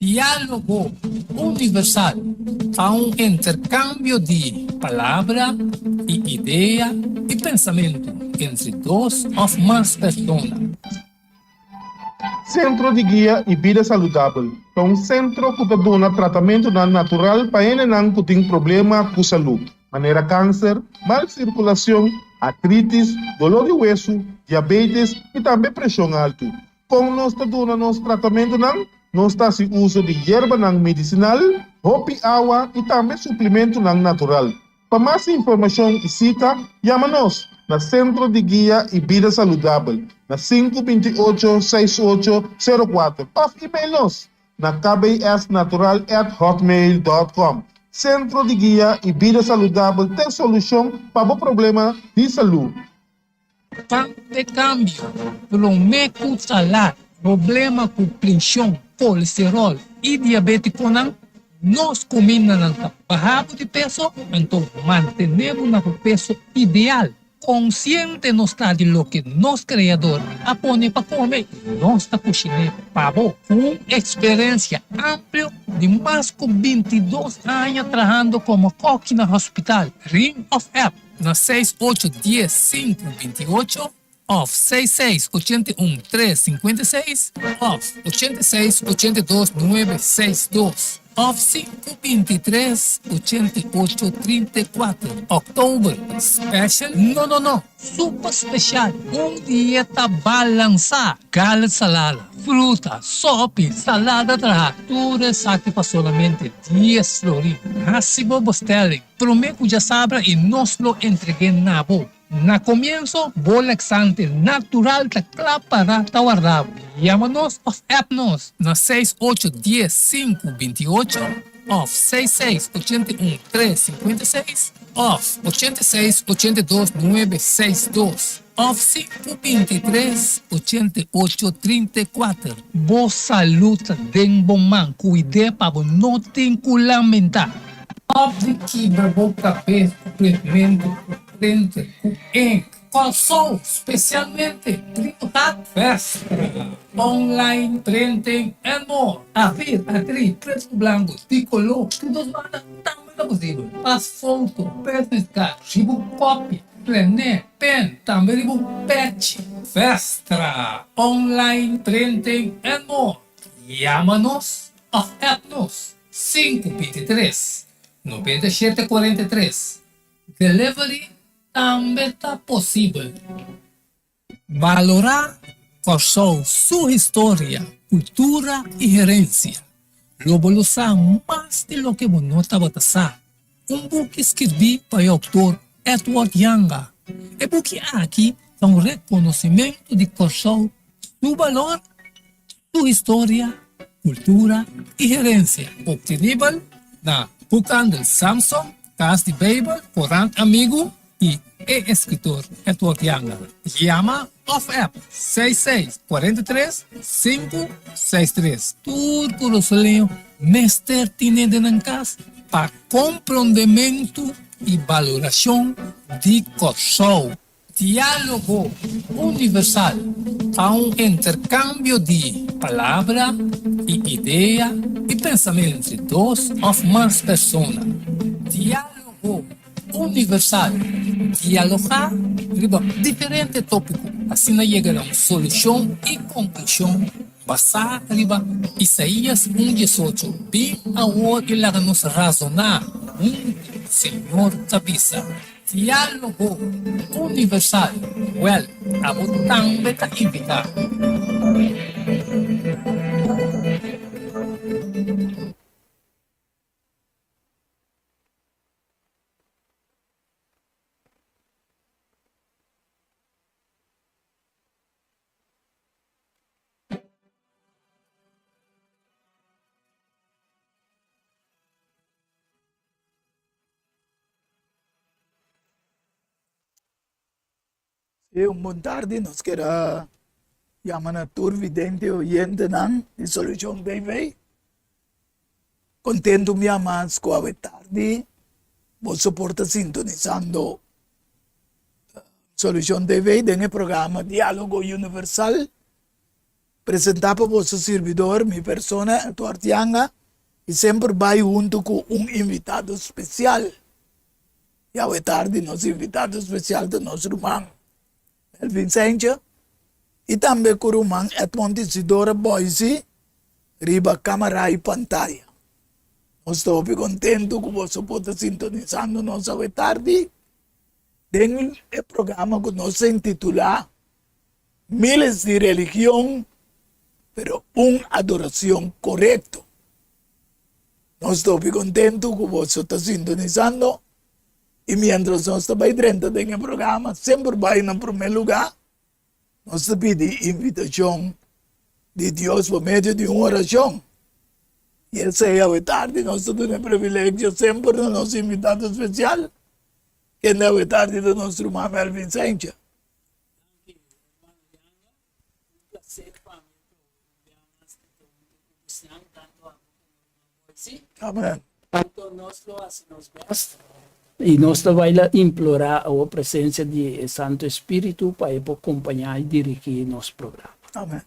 Diálogo Universal ta un interkambio di palabra i idea i pensamentu entre dos òf mas persona. Sentro di Guia i Bida Saludabel ta un sentro ku ta duna tratamentunan natural pa hendenan ku tin problema ku salú, manera kanser, mal sirkulashon, artritis, doló di wesu, diabetes i tambe preshon altu. Kon nos ta duna nos tratamentunan? Nos ta hasi uso di yerbanan medisinal, hopi awa i tambe suplimentunan natural. Pa mas informashon i sita, yama nos na Sentro di Guia i Bida Saludabel na sinku 28 6 ocho 04 òf email nos na kbsnatural at hotmail dòt kòm. Sentro di Guia i Bida Saludabel t'e solushon pa bo problema di salú. Tante kambio, promé ku salat, problema ku prenshon, kolesteròl i diabétikonan, nos kumindanan ta baha bo di peso, anto mantené bo na bo peso ideal. Konsiente nos ta di loke nos Kreador a pone pa kome i nos ta kushiné pa bo. Ku un eksperensia amplio di mas ku 22 aña trahando komo kòki na hospital, Ring òf app. Na seis ocho dies sinku 28 òf seis seis 81 tres 56 òf 86 82 nuebe seis dos òf sinku 23 88 34. Òktober special? No no no! Super special! Un dieta balansá! Garlic salada, fruta, sopi, salada traha, tur esaki pa solamente dies florin. Hasi bo bestelling Promé ku djasabra i nos lo entreg'é na bo. Na komienso, bo laxante natural ta kla pará ta warda bo. Yama nos òf app nos na seis ocho dies sinku 28 òf seis seis 81 tres 56 òf 86 82 nuebe seis dos òf sinku 23 88 34. Bo salú ta den bo man, kuid'é pa bo no tin ku lamentá. Stop di kibra bo kabes ku printmentu, ku printer, ku ink. Kòrsou, spesialmente Priotat Vestra, online printing and more. Afir, akri, pretu ku blanku, di koló, di dos banda tambe ta posibel. Pas foto, business card, riba un kopi, plené, pen, tambe riba un pechi. Vestra, online printing and more. Yama nos òf app nos. Sinku 23, 97 43. Delivery tambe ta posibel. Balorá Kòrsou su historia, kultura i herensia. Lo bo lo sa mas di loke bo no tabata sa. Un buki skirbí pa e outor Edward Janga. E buki aki ta un rekonosimentu di Kòrsou su balor, su historia, kultura i herensia. Optenibel na Boekhandel Samson, Kas di Beibel, Korant Amigu i e eskritor Edward Janga. Yama òf app seis seis 43 sinku seis tres. Tur kurasoleño mester tine den nan kas pa komprondementu i balorashon di Kòrsou. Diálogo Universal ta un interkambio di palabra i idea i pensamentu entre dos òf mas persona. Diálogo Universal, dialogá riba diferente tópiko, asina yega na un solushon i konklushon basá riba Isaías un 18, Bin awor i laga nos razoná huntu, Señor ta bisa. Diálogo Universal, Wèl, abo tambe ta invitá. Sí, un bon tardi. Nos quier a yama na tur vidente oyentenan di Solucion TV. Contento mi ama cu awe tardi boso por ta sintonizando Solucion TV den e programa Dialogo Universal. Presentá pa boso sirbidor, mi persona, Eduard Yanga, i semper bai huntu ku un invitado spesial. I awe tardi nos invitado spesial ta nos ruman Melvin Saintje i tambe ku ruman Edmond Isidora Boisi riba kamara i pantaya. Nos ta hopi kontentu ku boso por ta sintonisando nos awe tardi den e programa ku nos a intitulá Miles di religion, pero un adoracion corecto. Nos ta hopi contento cu boso ta sintonizando y mientras nos ta bay drenta den e programa, semper bay na primer lugar, nos ta pidi invitacion di Dios por medio di un oracion. Y esey awe tardi nos ta duna e privilegio semper na nos invitado especial, kende awe tardi ta nos ruman Melvin Saintje. Danki hermano Yanga. Un placer pa mi atrobe un bia mas di ta hunto cu bosnan, tanto abo como ruman Boysie. Amen. Anto nos lo haci nos best y nos ta bai la implora awor presencia di e Santo Espiritu pa e por compaña y dirigi nos programa. Amen.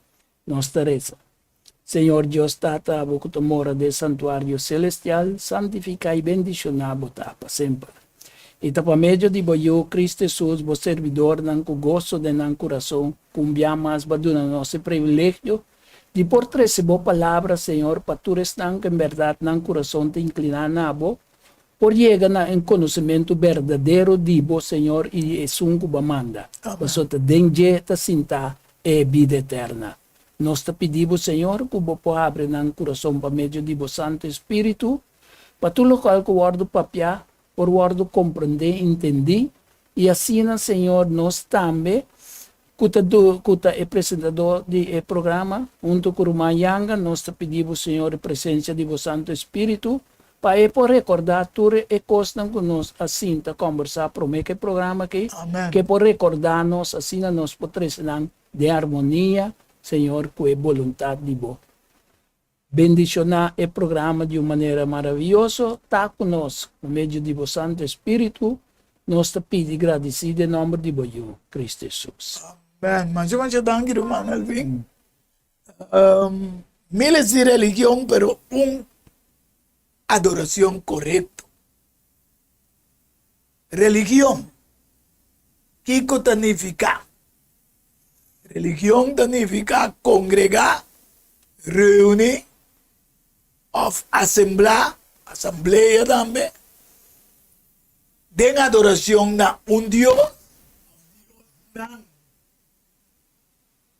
Nos ta reza. Señor Dios Tata, abo cu ta mora den santuario celestial, santifica y bendiciona bo ta pa semper. Y ta pa medio di bo Yu, Cristo Jesus, bo servidornan cu goso den nan curason, cu un bia mas bo a duna nos e privilegio di por trece bo palabra, Señor, pa tur esnan cu en berdad nan curason ta inclina na bo, por yega na un conocimento berdadero di bo, Señor, y di esun cu bo a manda. Pasobra ta den dje ta sinta e bida eterna. Nos ta pidi bo, Señor, ku bo por habri nan kurason pa medio di bo Santu Espíritu, pa tur lokual ku wòrdu papiá por wòrdu komprendé i entendí, i asina, Señor, nos tambe, ku ta ku ta e presentadó di e programa, huntu ku Ruman Yanga, nos ta pidi bo, Señor, e presensia di bo Santu Espíritu, Pa e por rekordá tur e kosnan ku nos a sinta kòmbersá promé ku e programa akí, ku e por rekordá nos asina nos por trese nan den armonia, Señor, ku e boluntat di Bo. Bendishoná e programa di un manera maravioso, ta ku nos, pa medio di Bo Santu Espíritu, nos ta pidi gradisí den nòmber di Bo Yu, Kristu Hesus. Amen. Masha masha danki ruman Elvin. Miles di religion pero un adoracion corecto. Religion, kico ta nifica? Religion ta nifica congrega, reuni of asembla, asamblea tambe, den adoracion na un Dios of diosnan.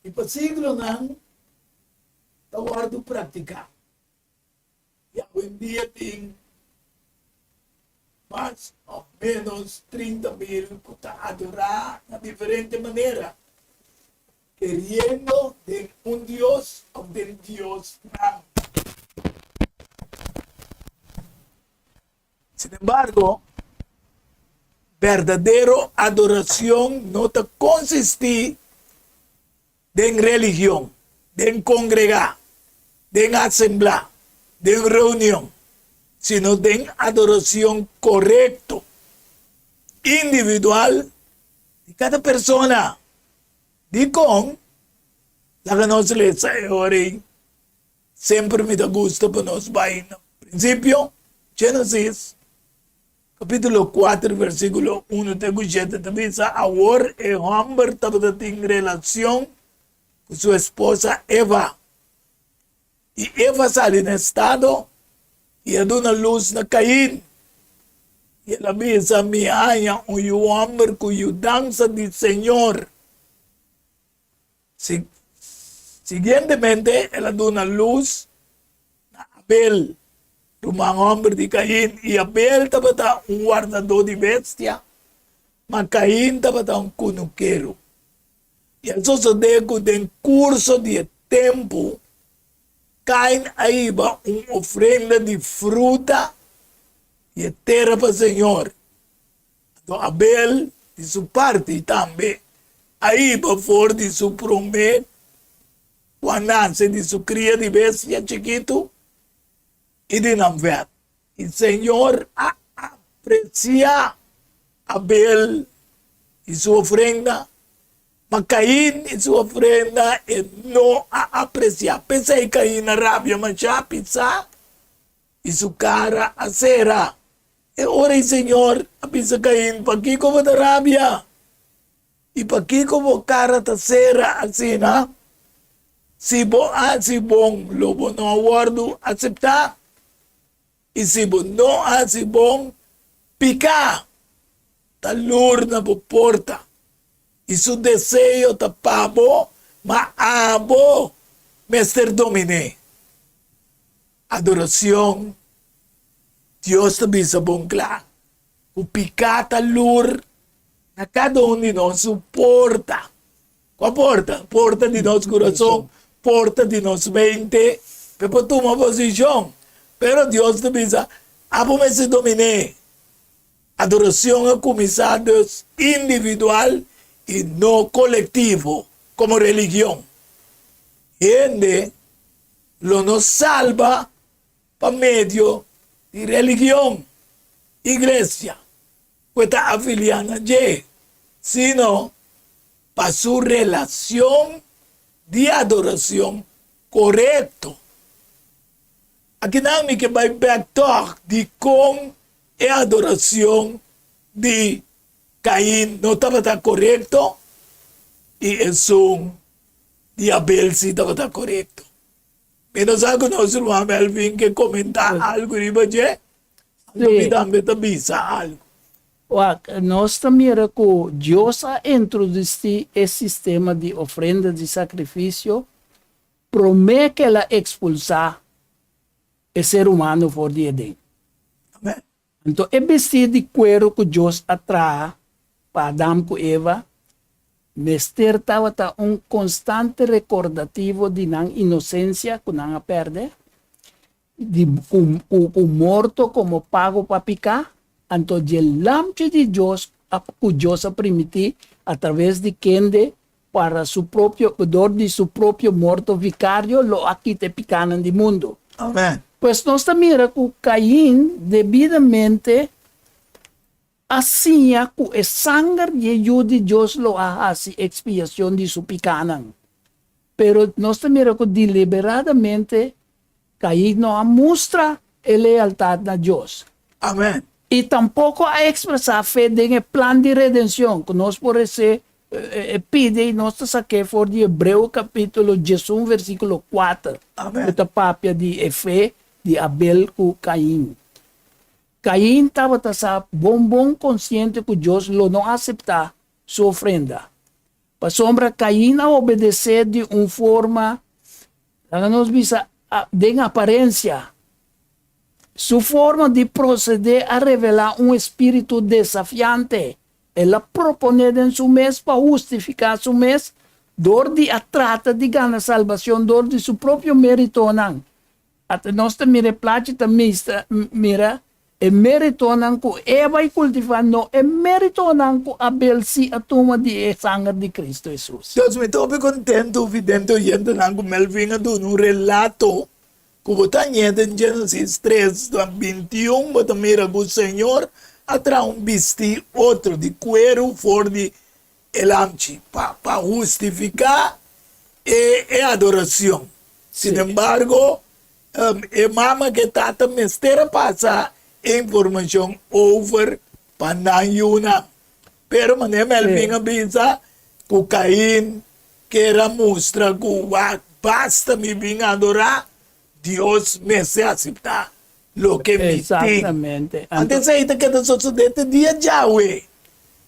I pa siglonan ta wòrdu praktiká. I awendia tin mas òf ménos 30.000 ku ta adorá na diferente manera, keriendo den un dios òf den diosnan. Sin embargo, berdadero adoracion no ta consistí den religion, den congregá, den asemblá, den reunion, sino den adoracion corecto, individual di cada persona. Dicon? Laga nos lesa e ora ei. Semper mi ta gusta pa nos bai na prinsipio, Génesis kapítulo 4 versíkulo 1 te ku 7 ta bisa, Awor e hòmber tabata tin relashon ku su esposa Eva, i Eva sali na estado i a duna lus na Kain. I el a bisa, Mi a haña un yu hòmber ku yudansa di Señor. Siguientemente el a duna lus na Abel, ruman hòmber di Kain, i Abel tabata un wardadó di bestia, ma Kain tabata un kunukero. I a sosodé ku den kurso di e tempu, Kain a hiba un ofrenda di fruta di e tera pa señor. Anto Abel, di su parti, tambe a hiba for di su promé ku a nase di su kria di bestia chikitu i di nan vèt. I Señor a apresiá Abel i su ofrenda. Ma Cain i su ofrenda e no a apreciá. P'esei Cain a rabia mashá pisá i su cara a cera. E ora ei Señor a bisa Cain, Pakiko bo ta rabia? I pakiko bo cara ta cera asina? Si bo haci bon, lo bo no a wordu aceptá? I si bo no haci bon, piká ta lur na bo porta, i su deseo ta pa bo, ma abo mester domin'é. Adoracion, Dios ta bisa bon kla ku piká ta lur na kada un di nos su porta. Kua porta? Porta di nos kurason, porta di nos mente, pa e por tuma posishon. Pero Dios ta bisa, Abo mester domin'é. Adoracion a cuminsa dus individual y no colectivo como religion. Hende lo no salba pa medio di religion, iglesia, cu e ta afilia na dje, sino pa su relacion di adoracion corecto. Akinan mi ke bai bek tòg dikon e adorashon di Kain no tabata korekto i esun di Abel si tabata korekto. Mi no sa ku nos ruman Melvin ke komentá algu riba dje, anto mi tambe ta bisa algu. Wak, nos ta mira ku Dios a introdusí e sistema di ofrenda di sakrifisio Promé ku el a ekspulsá e ser humano for di Edén. Amèn. Anto e bistí di kueru ku Dios a traha pa Adam ku Eva mester tabata un konstante rekordativo di nan inosensia ku nan a pèrdè, di ku morto komo pago pa piká, anto dje Lamchi di Dios a ku Dios a primintí atraves di kende para su propio dor di su propio morto vikario lo a kita e pikánan di mundu. Amen. Pues nos ta mira ku Kain debidamente a siña ku e sanger di e Yu di Dios lo a hasi ekspiashon di su pikánan. Pero nos ta mira ku deliberadamente Kain no a mustra e lealtat na Dios. Amen. I tampoko a ekspresá fe den e plan di redenshon ku nos por resé e pidi i nos ta sak'é for di Hebreo kapítulo diesun versíkulo kuater, Amen. ku ta papia di e fe di Abel ku Kain. Kain tabata sa bon bon konsiente ku Dios lo no aseptá su ofrenda. Pasobra Kain a obedesé di un forma, laga nos bisa, den aparensia. Su forma di prosedé a revelá un espíritu desafiante. El a proponé den su mes pa hustifiká su mes dor di a trata di gana salbacion dor di su propio méritonan. Ata nos ta mira e plachi ta mista mira e meritonan ku Eva i kultivá, no e meritonan ku Abel si a tuma di e sanger di Kristu Hesus. Dios mi ta hopi kontentu vidente oyentenan ku Melvin a duna un relato ku bo ta hañ'é den Genesis tres 21 bo ta mira ku Señor a traha un bistí otro di kueru for di e lamchi pa pa hustifiká e e adorashon. Sin embargo, e mama ku e tata mester a pasa e informashon over pa nan yunan. Pero manera Melvin a bisa ku Kain ker a mustra ku wak basta mi bin adorá, Dios mester aseptá loke mi tin. Anto esei ta keda sosodé te dia djawe.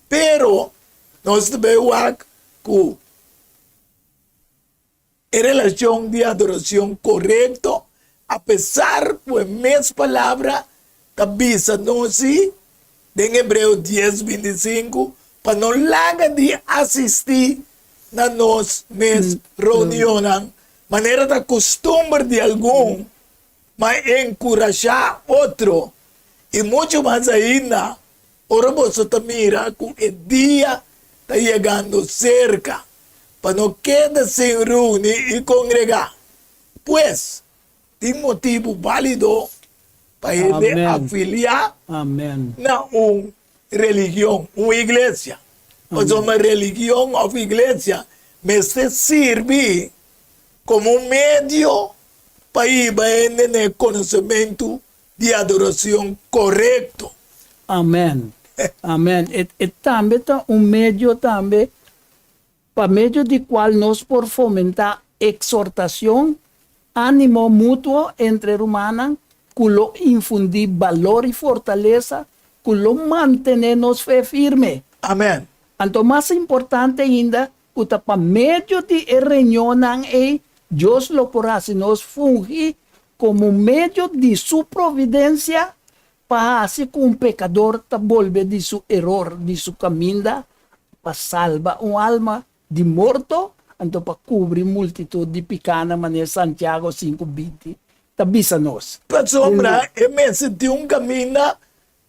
Pero nos ta bai wak ku e relashon di adorashon korekto, apesar ku e mes palabra ta bisa nos si den Hebreo dies 25 pa no laga di asistí na nos mes reunionnan, manera ta kustumber di algun, ma enkurashá otro, i muchu mas ainda ora boso ta mira ku e dia ta yegando serka, pa no keda sin reuní i kongregá. Pues, tin motibu bálido pa hende afiliá na un religion, un iglesia. Pasobra religion òf iglesia mester sirbi komo un medio pa hiba hende na e konosementu di adorashon korekto. Amen. Amen. E, e tambe ta un medio tambe pa medio di kual nos por fomentá eksortashon, ánimo mutuo entre rumannan ku lo infundí balor i fortalesa ku lo mantené nos fe firme. Amen. Anto mas importante ainda ku ta pa medio di e reunionnan ei Dios lo por hasi nos fungi komo medio di su providensia pa hasi ku un pekador ta bolbe di su eror, di su kaminda, pa salba un alma di morto, anto pa kubri multitut di pikánan, manera Santiago 5:20 ta bisa nos. Pasobra e mester tin un kaminda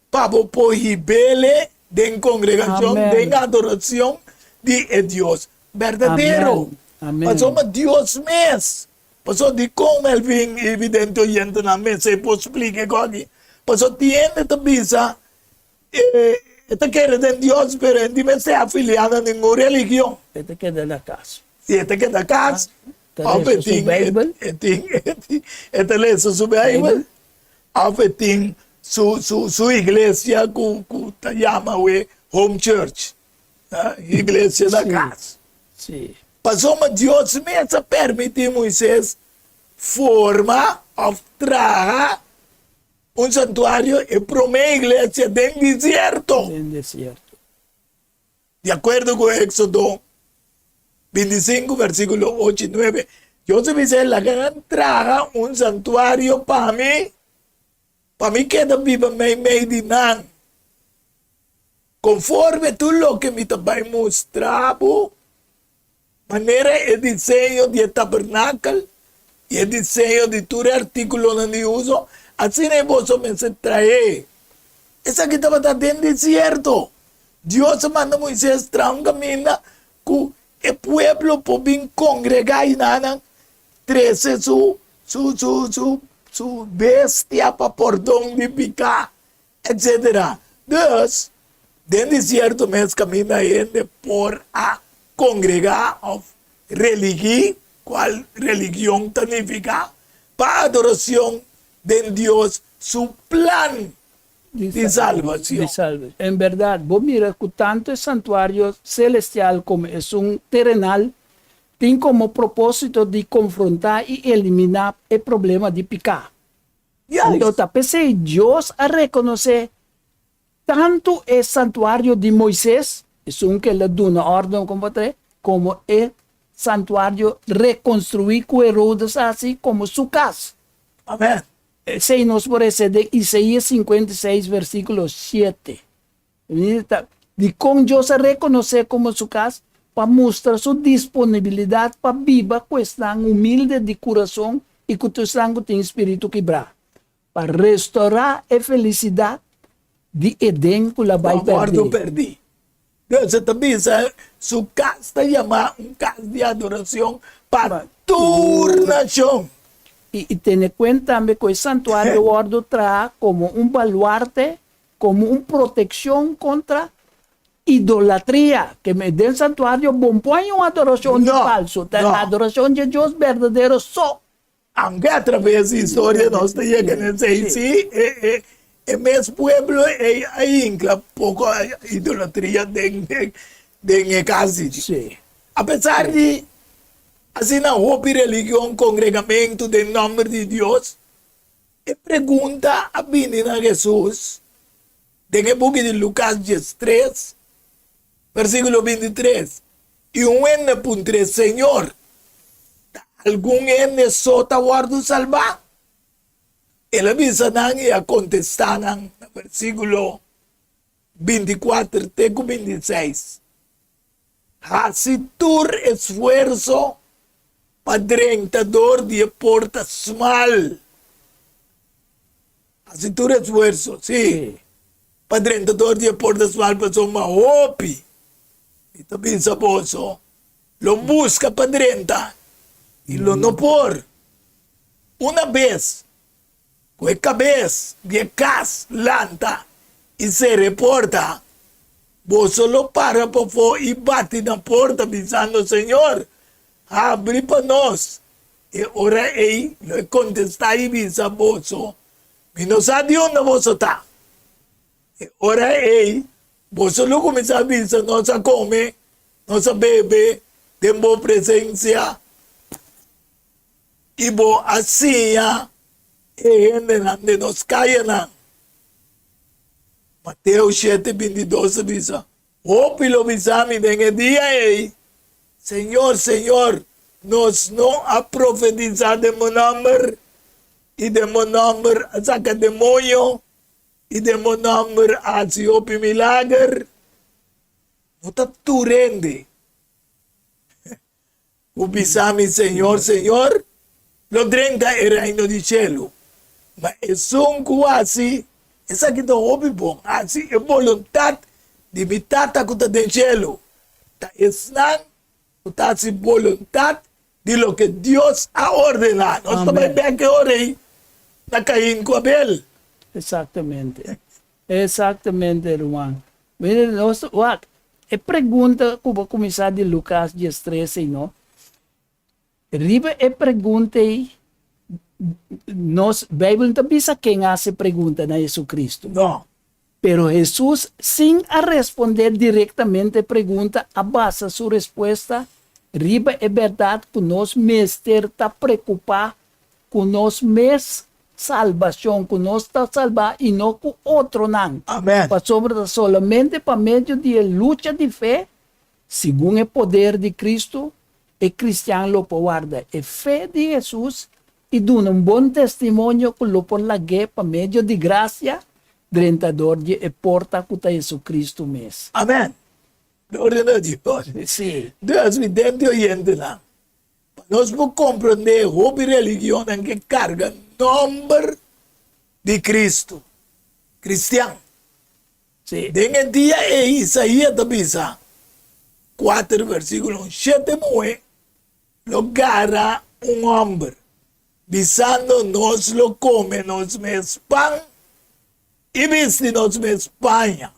pa bo por hib'ele den kongregashon, den adorashon di e Dios berdadero. Pasobra Dios mes, pasobra dikon Melvin i vidente oyentenan mester por splika e kos aki? Pasobra tin hende ta bisa e ta kere den Dios pero e no mester afiliá na ningun religion. E ta keda na kas. Si e ta keda kas, Ta lesa su Bijbel. E tin, e ta lesa su Bijbel. Of e tin su su su iglesia ku ku ta yama awe home church, iglesia na kas. Sí. Pasobra Dios mes a permití Moises forma of traha un santuario, e promé iglesia den desierto. Den desierto. Di akuerdo ku Éksodo 25, versíkulo 8 i 9, Dios a bisa, Laga nan traha un santuario pa mi, pa mi keda biba meimei di nan. Konforme tur loke mi ta bai mustra bo, manera e diseño di e tabernakel i e diseño di tur e artíkulonan di uso, asina e boso mester traé. Esaki tabata den desierto. Dios a manda Moises traha un kaminda ku e pueblo por bin kongregá i nan trese su su su su su bestia pa pordon di piká, etsetera. Dus, den desierto mes kaminda hende por a kongregá òf religí, kual religion ta nifiká, pa adorashon den Dios su plan di salbacion. Di salbacion. En berdad, bo mira cu tanto e santuario celestial como esun terenal tin como proposito di confronta y elimina e problema di pica. Anto ta p'esey Dios a reconoce tanto e santuario di Moises, esun cu el a duna orden como pa trae, como e santuario reconstrui cu Herodes a haci como su cas. Amen. Esei nos por hesé den Isaías 56 versíkulo 7. Dikon Dios a rekonosé komo su kas? Pa mustra su disponibilidat pa biba ku esnan humilde di kurason i ku tur esnan ku tin spiritu kibrá, pa restourá e felisidat di Edén ku la bai pèrdí. Dios ta bisa su kas ta yamá un kas di adorashon pa tur nashon. I tene kuenta tambe ku e santuario wòrdu traha komo un baluarte, komo un protekshon kontra idolatria. Ke den santuario bo no por haña un adorashon di falsu, ta adorashon dje Dios berdadero so. Aunke atraves di historia nos ta yega na esei, sí, e mes pueblo ei a hinkla poko idolatria den e kas di Dios. Apesar di asina hopi religion, kongregamentu den nòmber di Dios, e pregunta a bini na Hesus den e buki di Lukas 13, Versíkulo 23, I un hende puntr'é, Señor, ta algun hende so ta wòrdu salbá? El a bisa nan i a kontestá nan na versíkulo 24 te ku 26, Hasi tur esfuerso pa drenta dor di e porta smal. Hasi tur esfuerso, sí, pa drenta dor di e porta smal, pasobra hopi, mi ta bisa boso, lo buska pa drenta i lo no por. Una bes ku e kabes di e kas lanta i sera e porta, Boso lo para pafó i bati na porta, bisando, Señor, habri pa nos. E ora ei lo e kontestá i bisa boso, Mi no sa di unda boso ta. E ora ei boso lo kuminsá bisa, Nos a kome, nos a bebe den bo presensia, i bo a siña e hendenan den nos kayanan. Mateo shete bintidos ta bisa, Hopi lo bisa mi den e dia ei, Señor, Señor, nos no a profetisá den bo nòmber, i den bo nòmber a saka demoño, i den bo nòmber a hasi hopi milager? No ta tur hende ku bisa mi, Señor, Señor, lo drenta e reino di shelu, ma esun ku hasi esaki ta hopi bon, hasi e boluntat di mi Tata ku ta den shelu, ta esnan ku ta hasi boluntat di loke Dios a ordená. Nos ta bai bek e ora ei na Kain ku Abel. Exactamente. Exactamente, ruman. Mira, nos, wak, e pregunta ku bo kuminsá di Lukas diestres ei, no? Riba e pregunta ei, nos, Beibel no ta bisa ken a hasi e pregunta na Jesucristo. No. Pero Hesus, sin a respondé direktamente e pregunta, a basa su respuesta riba e bèrdat ku nos mester ta preokupá ku nos mes salbashon, ku nos ta salbá i no ku otronan. Amen. Pasobra ta solamente pa medio di e lucha di fe, segun e poder di Kristu, e kristian lo por warda e fe di Hesus i duna un bon testimonio ku lo por lag'é pa medio di grasia drenta dor di e porta ku ta Hesukristu mes. Amen. Gloria na Dios. Sí. Dios mi dente oyentenan. Pa nos por komprondé hopi religionnan ke karga nòmber di Kristu, kristian. Sí. Den e dia ei Isaías ta bisa, kuater versíkulo, Shete muhé lo gara un hòmber, bisando, Nos lo kome nos mes pan i bisti nos mes paña.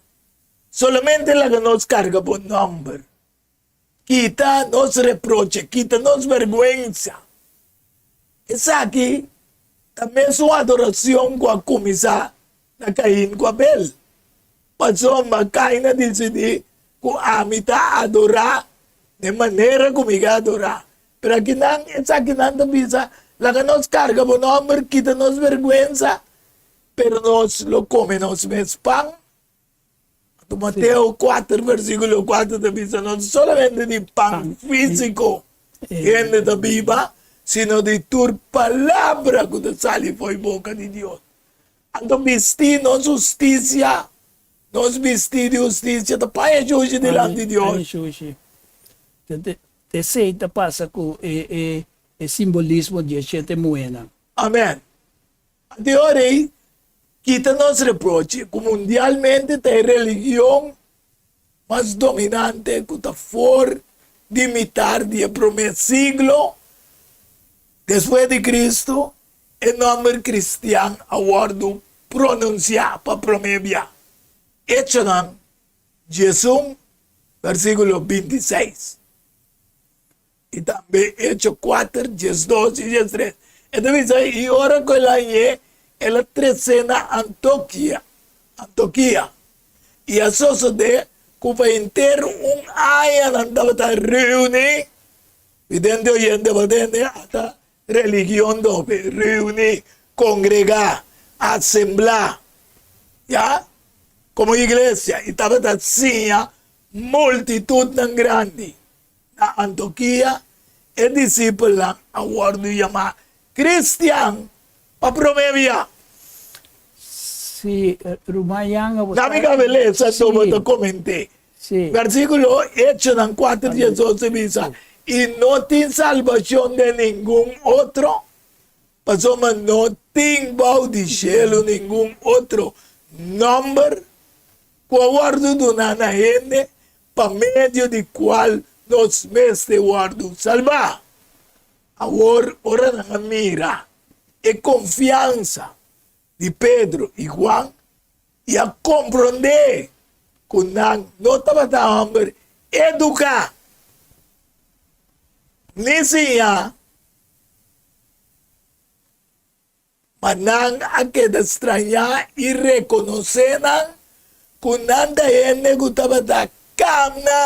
Solamente laga nos karga bo nòmber. Kita nos reproche, kita nos bergwensa. Esaki ta mesun adoracion cu a cuminsa na Cain cu Abel. Pasobra Cain a dicidi cu ami ta adora den manera cu mi ke adora. Pero akinan esakinan ta bisa, laga nos carga bo nomber, kita nos bergwensa, pero nos lo come nos mes pan. Mateo 4 versículo 4 ta bisa no solamente di pan físico hende ta biba, sino di tur palabra ku ta sali for boka di Dios. Anto bistí nos hustisia, nos bistí di hustisia ta paña shushi dilanti di Dios. Paña shushi. Esei ta pasa ku e simbolismo di e shete muhénan. Amen. Anto e ora ei, kita nos reproche ku mundialmente ta e religion mas dominante ku ta for di mitar di e promé siglo despues di Cristo, e nòmber kristian a wòrdu pronunsiá pa promé bia. Echonan 11, versíkulo 26. I tambe Echo kuater, diesdos i diestres. E ta bisa, I ora ku el a hañ'é, el a tres'é na Antokia, Antokia. I a sosodé ku pa henter un aña nan tabata reuní, vidente oyente bo tende, ata religion dobe, reuní, kongregá, asemblá, ya, komo iglesia, i tabata siña multitutnan grandi. Na Antokia, e disipelnan a wòrdu yamá kristian pa promé bia. Sí, ruman Yanga, bo sa. Dami kabe lesa anto bo ta koment'é. Sí. Versíkulo Echonan kuater diesdos ta bisa, I no tin salbashon den ningun otro, pasobra no tin bou di shelu ningun otro nòmber ku a wòrdu duná na hende pa medio di cual nos mester wordo salba. Awor ora nan a mira e confiansa di Pedro y Juan y a comprende. ku nan no tabata hòmber eduká ni siñá, ma nan a keda strañá i rekonosé nan ku nan ta hende ku tabata kamna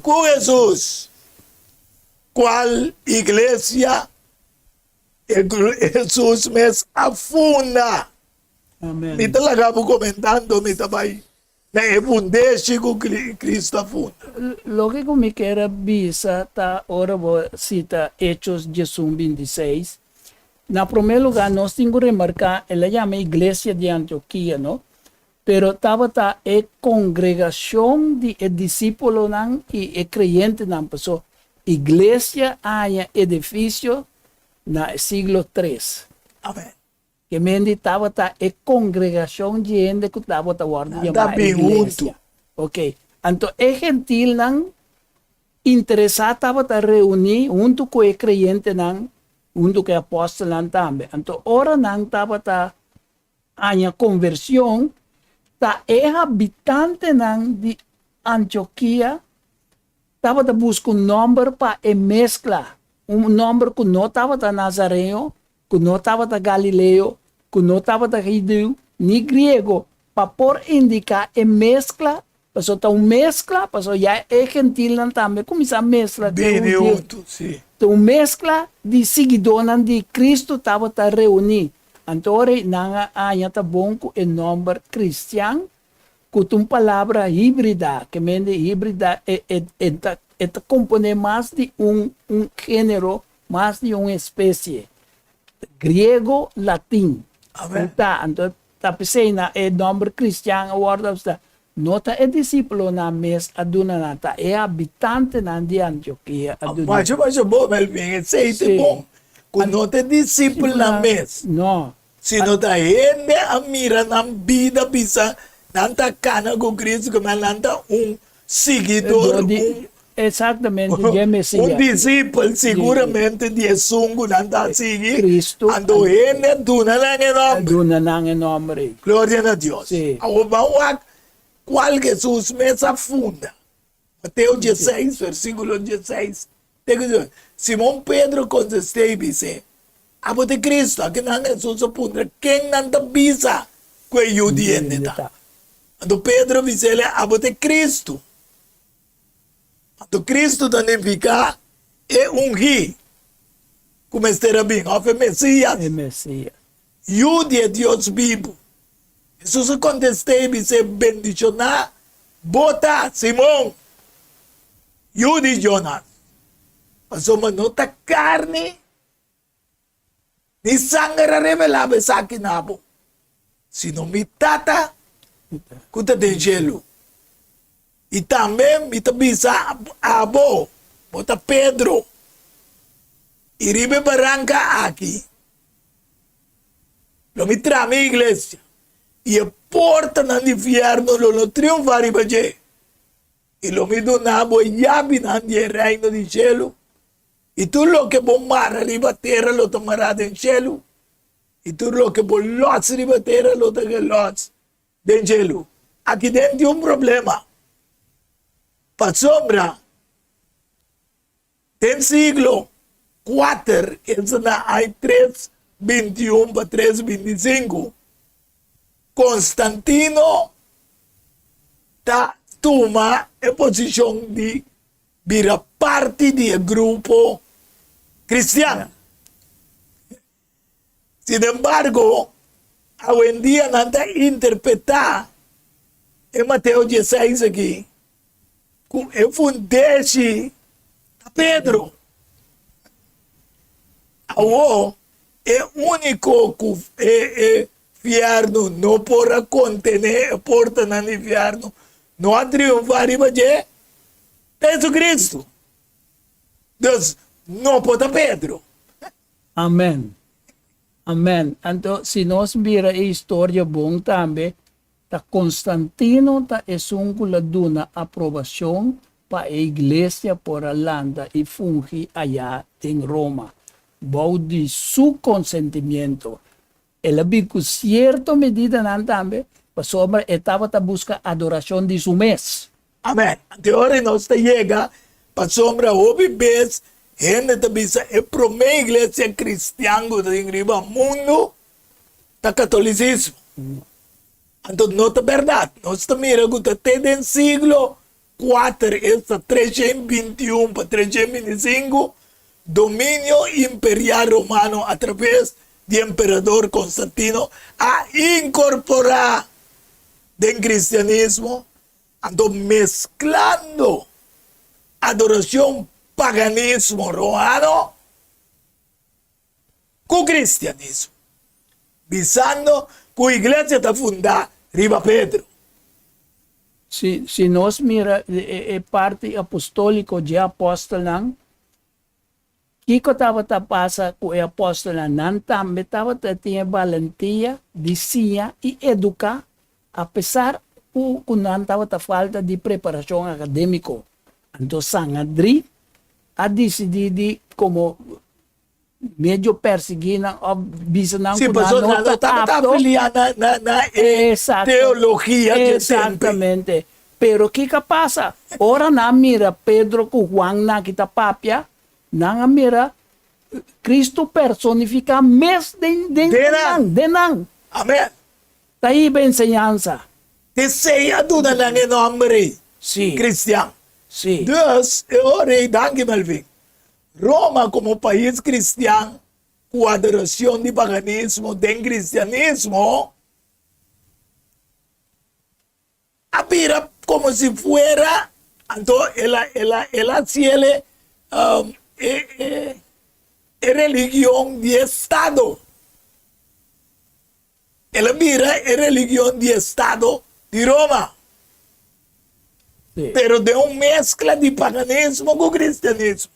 ku Hesus, kual iglesia Hesus mes a funda. Mi ta laga bo komentando, mi ta bai na e fundeshi ku Cristo a funda. Loke ku mi kier a bisa ta ora bo sita Hechos diesun bintiseis, na promé lugá nos tin ku remarká el a yama iglesia di Antiokia no, pero tabata e kongregashon di e disípulonan i e kreyentenan, paso iglesia a haña edifisio na e siglo tres. Amen. Kemendi tabata e kongregashon di hende ku tabata wòrdu yamá iglesia. Oke, anto e gentilnan interesá tabata reuní huntu ku e kreyentenan, huntu ku e apòstelnan tambe. Anto ora nan tabata haña konvershon, ta e habitantenan di Antiokia tabata buska un nòmber pa e meskla, un nòmber ku no tabata nazareo, ku no tabata galileo, ku no tabata hudiu ni griego, pa por indiká e meskla, pasobra ta un meskla, pasobra ya e gentilnan tambe kuminsá meskla ku e hudiu. Ta un meskla di siguidónan di Kristu tabata reuní. Anto ora ei nan a haña ta bon ku e nòmber kristian, ku ta un palabra híbrida, ke mende híbrida e e ta e ta komponé mas di un un género Mas di un espesie. Griego, latin. Amen. Ta, anto ta p'esei na e nomber cristian a wòrdu apstá. No ta e disípulonan mes a duna nan, ta e habitantenan di Antiokia a duna. Masha masha bon, Melvin, esei ta bon, ku no ta e disípulonan mes. No. Sino ta hende a mira nan bida bisa nan ta kana ku Cristo, ku nan ta un siguidor, un Exactamente, dje Mesias. Un disipel siguramente di esun ku nan ta sigui, Cristo. Anto hende a duna nan e nomber. A duna nan e nomber ei. Gloria na Dios. Si. Awor ban wak kual Jesus mes a funda. Mateo dieseis, versikulo dieseis te ku diesocho. Simon Pedro kontest'é i bis'é, Abo ta e Cristo. Akinan Jesus a puntra, Ken nan ta bisa ku e Yu di hende ta? Anto Pedro a bis'é, Abo ta e Cristo. Anto Cristo ta nifiká e Ungí ku mester a bin, òf e Mesías. E Mesías. Yu di e Dios bibu. Hesus a kontest'é i bis'é, Bendishoná bo ta, Simon, yu di Jonas, pasobra no ta karni ni sanger a revelá bo esaki na bo, sino mi Tata ku ta den shelu. I tambe mi ta bisa abo, bo ta Pedro, i riba e baranka aki lo mi traha mi iglesia, i e portanan di fièrnu lo no triunfá riba dje. I lo mi duna bo e yabinan di e reino di shelu, i tur loke bo mara riba tera lo ta mará den shelu, i tur loke bo lòs riba tera lo ta gelòs den shelu. Aki den tin un problema, pasobra den siglo kuater, esta na ai tres bintiun pa tres bintisinku, Konstantino ta tuma e posishon di bira parti di e grupo kristian. Sinembargo, awendia nan ta interpretá e Mateo dieseis aki ku e fundeshi ta Pedro. Awor, e úniko ku e e fièrnu no por a kontené, e portanan di fièrnu no a triunfá riba dje, ta Jesucristo. Dus, no por ta Pedro. Amen. Amen. Anto si nos mira e historia bon tambe, ta Constantino ta esun cu la duna aprobacion pa e iglesia por a lanta y fungi aya den Roma, bou di su consentimiento. El a bin cu cierto medidanan tambe. Pasobra e tabata buska adorashon di su mes. Amen. Anto ora nos ta yega, pasobra hopi bes hende ta bisa e promé iglesia kristian ku ta tin riba mundu ta katolisismo. Anto no ta bèrdat. Nos ta mira ku ta te den siglo kuater, esta 321 pa 325, dominio imperial romano atraves di emperador Constantino a inkorporá den kristianismo, anto mesklando adorashon paganismo romano ku kristianismo, bisando ku iglesia ta fundá riba Pedro. Si, si nos mira e, e parti apostóliko dje apòstelnan, kiko tabata pasa ku e apòstelnan? Nan tambe tabata tin e balentia di siña i eduká, apesar ku ku nan tabata falta di preparashon akadémiko. Anto Sanhedrin a disidí di komo medio persiguí nan òf bisa nan Sí, ku nan pasobra no nan no ta tabata apto. afiliá na, na, na e Exacto. teologia dje tempu. Exactamente. Pero kiko a pasa? Ora nan a mira Pedro ku Juan nan ki ta papia, nan a mira Cristo personifiká mes den, den, Den den nan. nan, den nan. Amèn. Ta hiba enseñansa. P'esei a duna nan e nòmber ei, Sí. Kristian. Sí. Dus, e ora ei, danki Melvin. Roma komo pais kristian ku adorashon di paganismo den kristianismo a bira komo si fuera anto el a el a el a hasiele e e e religion di estado. El a bira e religion di estado di Roma, Sí. pero den un mezcla di paganismo cu cristianismo.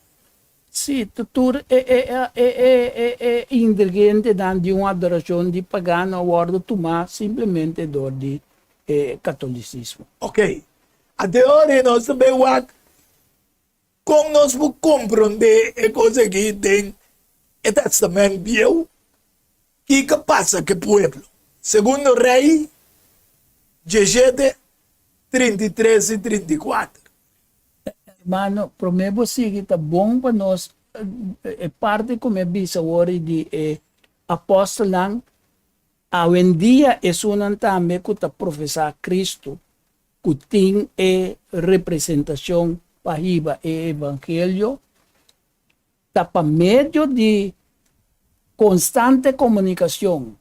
Sí, tur e e e e e e ingredientenan di un adoracion di pagano a wordo tuma simplemente dor di e catolicismo. Ok, ante ora nos ta bay wak con nos por comprende e cos aki den e Testament Bieu. Kiko pasa ku e pueblo? Segundo Rei 17, 33 i 34. Hermano, promé bo sigui ta bon pa nos e parti ku mi a bisa awor di e apòstelnan, awendia esunnan tambe ku ta profesá Kristu, ku tin e representashon pa hiba e evangelio, Ta pa medio di konstante komunikashon,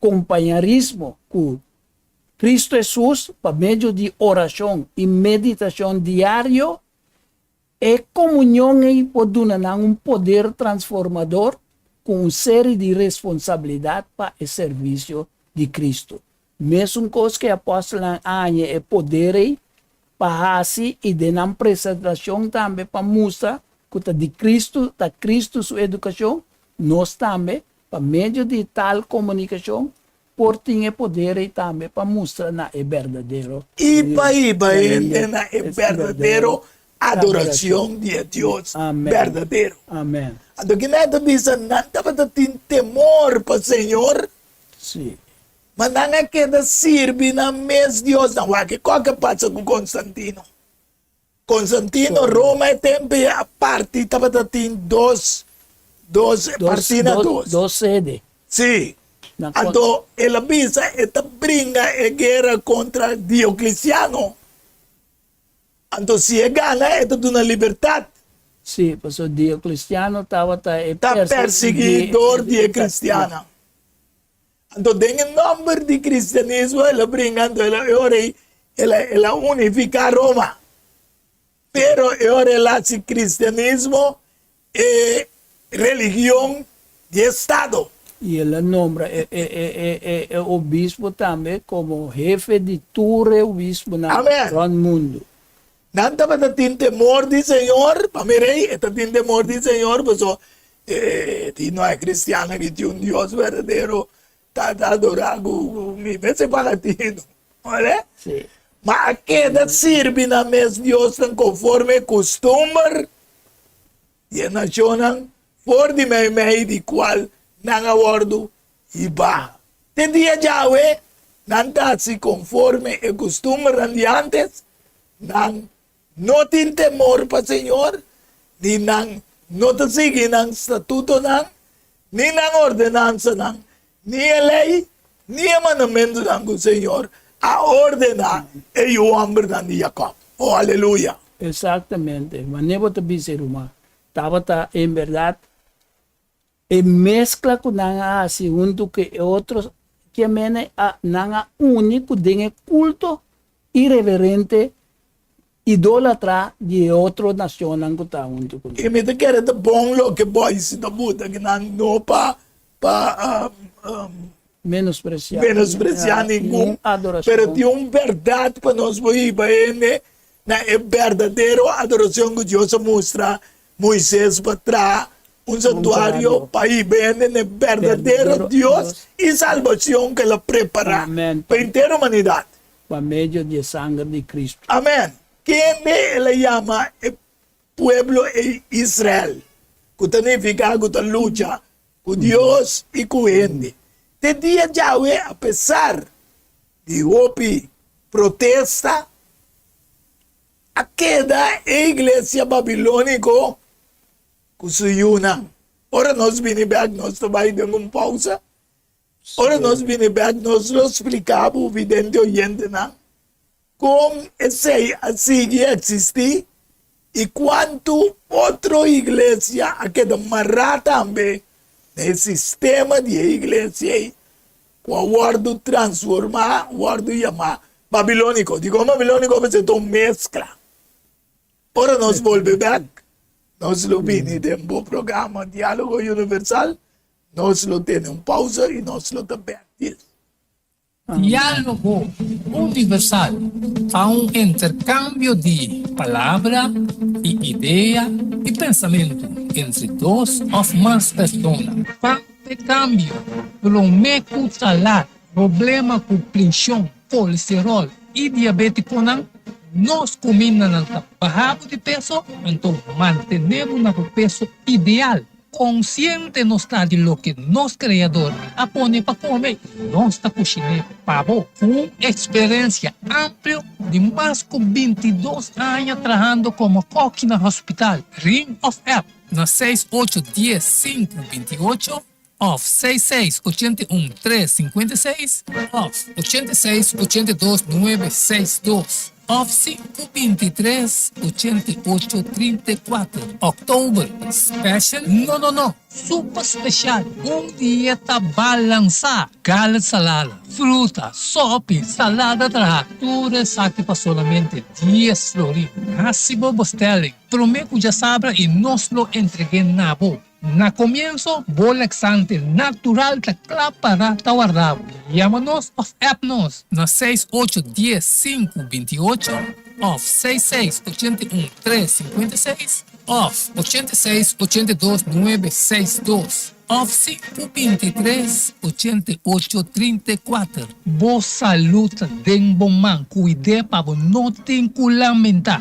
kompañarismo ku Kristu Hesus pa medio di orashon i meditashon diario, e komunion ei por duna nan un poder transformador ku un seri di responsabilidat pa e servisio di Kristu. Mesun kos ku e apòstelnan a haña e poder ei pa hasi i den nan presentashon tambe pa mustra ku ta di Kristu, ta Kristu su edukashon, nos tambe, pa medio di tal komunikashon, por tin e poder ei tambe pa mustra na e berdadero I pa hiba hende na e berdadero adorashon di e Dios berdadero. Amen. Anto kinan ta bisa nan tabata tin temor pa Señor? Sí. Ma nan a keda sirbi nan mes diosnan. Wak kiko a pasa ku Konstantino. Konstantino, Roma e tempu ei a parti tabata tin dos, dos, parti na dos. Dos sede. Sí. Anto el a bisa e ta bringa e guera kontra Diocleciano. Anto si e gana e ta duna libertat. Sí, pasobra Diocleciano tabata e Ta persiguidor di e kristiannan. Anto den e nomber di cristianismo el a bringa, anto el a, e ora ei el a, el a unifica Roma. Pero e ora el a haci cristianismo e religion di estado. I el a nombra e, e, e, e, e, e obispo tambe como hefe di tur e obisponan Amen. rond mundu. Nan tabata tin temor di Señor, pa mi rei, e ta tin temor di Señor, pasobra e tin no e cristiannan ki tin un Dios berdadero ta ta adora ku mi mester paga tinu, ora? Sí. Ma a keda sirbi nan mes diosnan konforme e kustumber di e nashonnan for di meimei di kual nan a wòrdu hibá. Te dia djawe. Nan ta hasi konforme e kustumbernan di ántes, nan no tin temor pa Señor, ni nan no ta sigui nan statutonan, ni nan ordenansanan, ni e lei, ni e mandamentunan ku Señor a ordená e yu hòmbernan di Jakòb. O, aleluya! Eksaktamente, manera bo ta bisa e ruman, tabata en bèrdat E meskla ku nan a hasi huntu ku e otro kemene a nan a uni ku den e kulto ireverente idólatra di e otro nashonnan ku ta huntu ku nan. I mi ta kere ta bon loke boys ta buta ki nan no pa pa Menospresiá menospresiá ningun, pero tin un bèrdat pa nos por hiba hende na e berdadero adorashon ku Dios a mustra Moises pa traha un santuario pa hiba hende na e berdadero Dios i salbashon ku el a prepará pa henter humanidat. Pa medio di e sanger di Kristu. Amèn. Kende el a yama e pueblo ei Israel, ku ta nifiká ku ta lucha ku Dios i ku hende. Te dia djawe, apesar di hopi protesta, A keda e iglesia babilóniko ku su yunan. Ora nos bini bèk, nos ta bai den un pousa. Ora nos bini bèk, nos lo splika bo vidente oyentenan kon esei a sigui eksistí i kuantu otro iglesia a keda mará tambe na e sistema di e iglesia ei ku a wòrdu transformá, wòrdu yamá Babilóniko. Dikon babilóniko? Pasobra ta un meskla. Ora nos bolbe bèk, nos lo bini den bo programa Diálogo Universal. Nos lo tene un pausa i nos lo ta bèk dis. Diálogo Universal ta un interkambio di palabra i idea i pensamentu entre dos òf mas persona. Pa e kambio, promé ku ta lat problema ku prenshon, kolesteròl i diabétikonan, nos kumindanan ta baha bo di peso, anto mantené bo na bo peso ideal. Konsiente nos ta di loke nos Kreador a pone pa kome i nos ta kushiné pa bo. Ku un eksperensia amplio di mas ku 22 aña trahando komo kòki na hospital, ring òf app na seis ocho dies sinku binti ocho òf seis seis 81 tres 56 òf 86 82 nuebe seis dos òf sinku 23 88 34. Òktober special? No no no! Super special! Un dieta balansá! Garlic salada, fruta, sopi, salada traha, tur esaki pa solamente 10 florin. Hasi bo bestelling promé ku djasabra i nos lo entreg'é na bo. Na komienso, bo laxante natural ta kla para ta warda bo. Yama nos òf app nos na seis ocho dies sinku 28 òf seis seis 81 tres 56 òf 86 82 nuebe seis dos òf sinku 23 88 34. Bo salud ta den bo man, kuid'é pa bo no tin ku lamentá.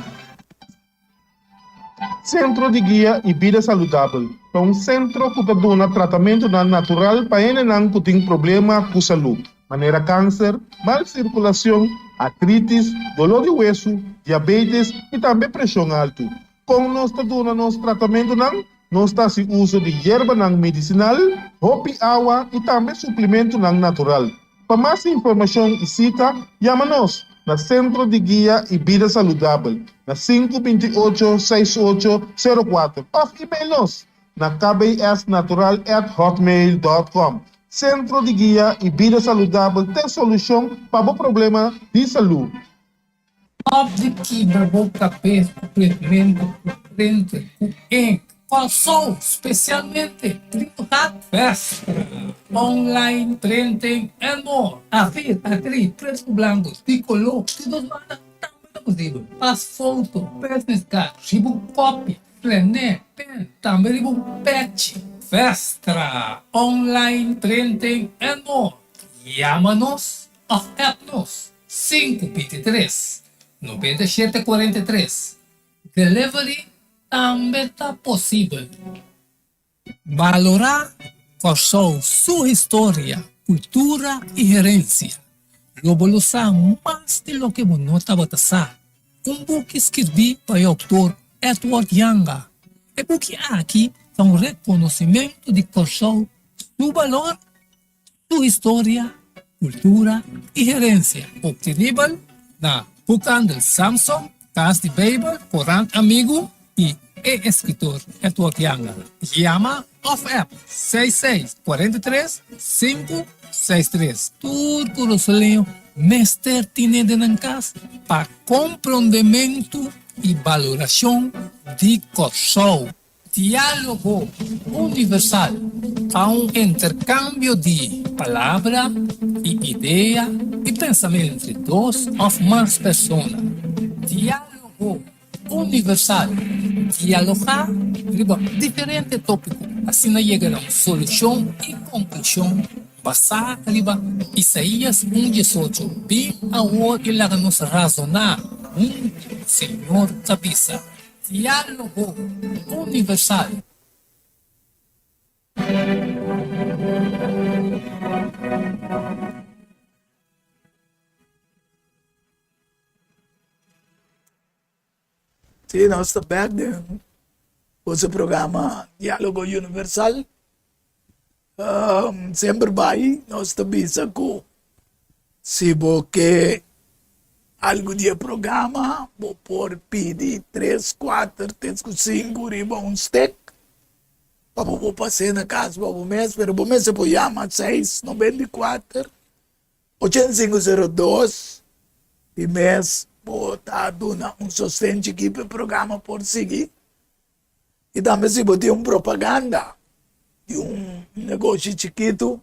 Sentro di Guia i Bida Saludabel ta un sentro ku ta duna tratamentunan natural pa hendenan ku tin problema ku salú, manera kanser, mal sirkulashon, artritis, doló di wesu, diabetes i tambe preshon altu. Kon nos ta duna nos tratamentunan? Nos ta hasi uso di yerbanan medisinal, hopi awa i tambe suplimentunan natural. Pa mas informashon i sita, yama nos na Sentro di Guia i Bida Saludabel na sinku 28 seis ocho sero kuater òf email nos na kbsnatural@hotmail.com. Sentro di Guia i Bida Saludabel t'e solushon pa bo problema di salú. Stop di kibra bo kabes ku printmentu ku printer ku ink. Kòrsou, spesialmente Tributat Festa, online printing and more. Afir, akri, pretu ku blanku, di koló, di dos banda tambe ta posibel. Pas foto, business card, riba un kopi, plené, pen, tambe riba un pechi. Festra, online printing and more. Yama nos òf app nos. Sinku 23 97 43 Delivery tambe ta posibel. Balorá Kòrsou su historia, kultura i herensia. Lo bo lo sa mas di loke bo no tabata sa. Un buki skirbí pa e outor Edward Janga. E buki aki ta un rekonosimentu di Kòrsou, su balor, su historia, kultura i herensia. Optenibel na Boekhandel Samson, Kas di Beibel, Korant Amigu i e eskritor Edward Janga. Yama òf app 66 43 563. Tur Kurasoleño mester tine den nan kas pa komprondementu i balorashon di Kòrsou. Diálogo Universal ta un interkambio di palabra i idea i pensamentu entre dos òf mas persona. Diálogo Universal, Dialogá riba diferente tópiko, asina yega na un solushon i konklushon basá riba Isaías un diesocho, Bin awor i laga nos razoná huntu, Señor ta bisa. Diálogo Universal. Sí, nos ta bek den boso programa Diálogo Universal. Um, semper bai nos ta bisa ku si bo ke algu di e programa, bo por pidi tres, kuater, te ku sinku riba un stek pa bo por pas'é na kas pa bo mes, pero bo mester por yama seis 94 8502 di mes bo ta duna un sosten chikí pa e programa por sigui. I tambe si bo tin un propaganda di un negoshi chikitu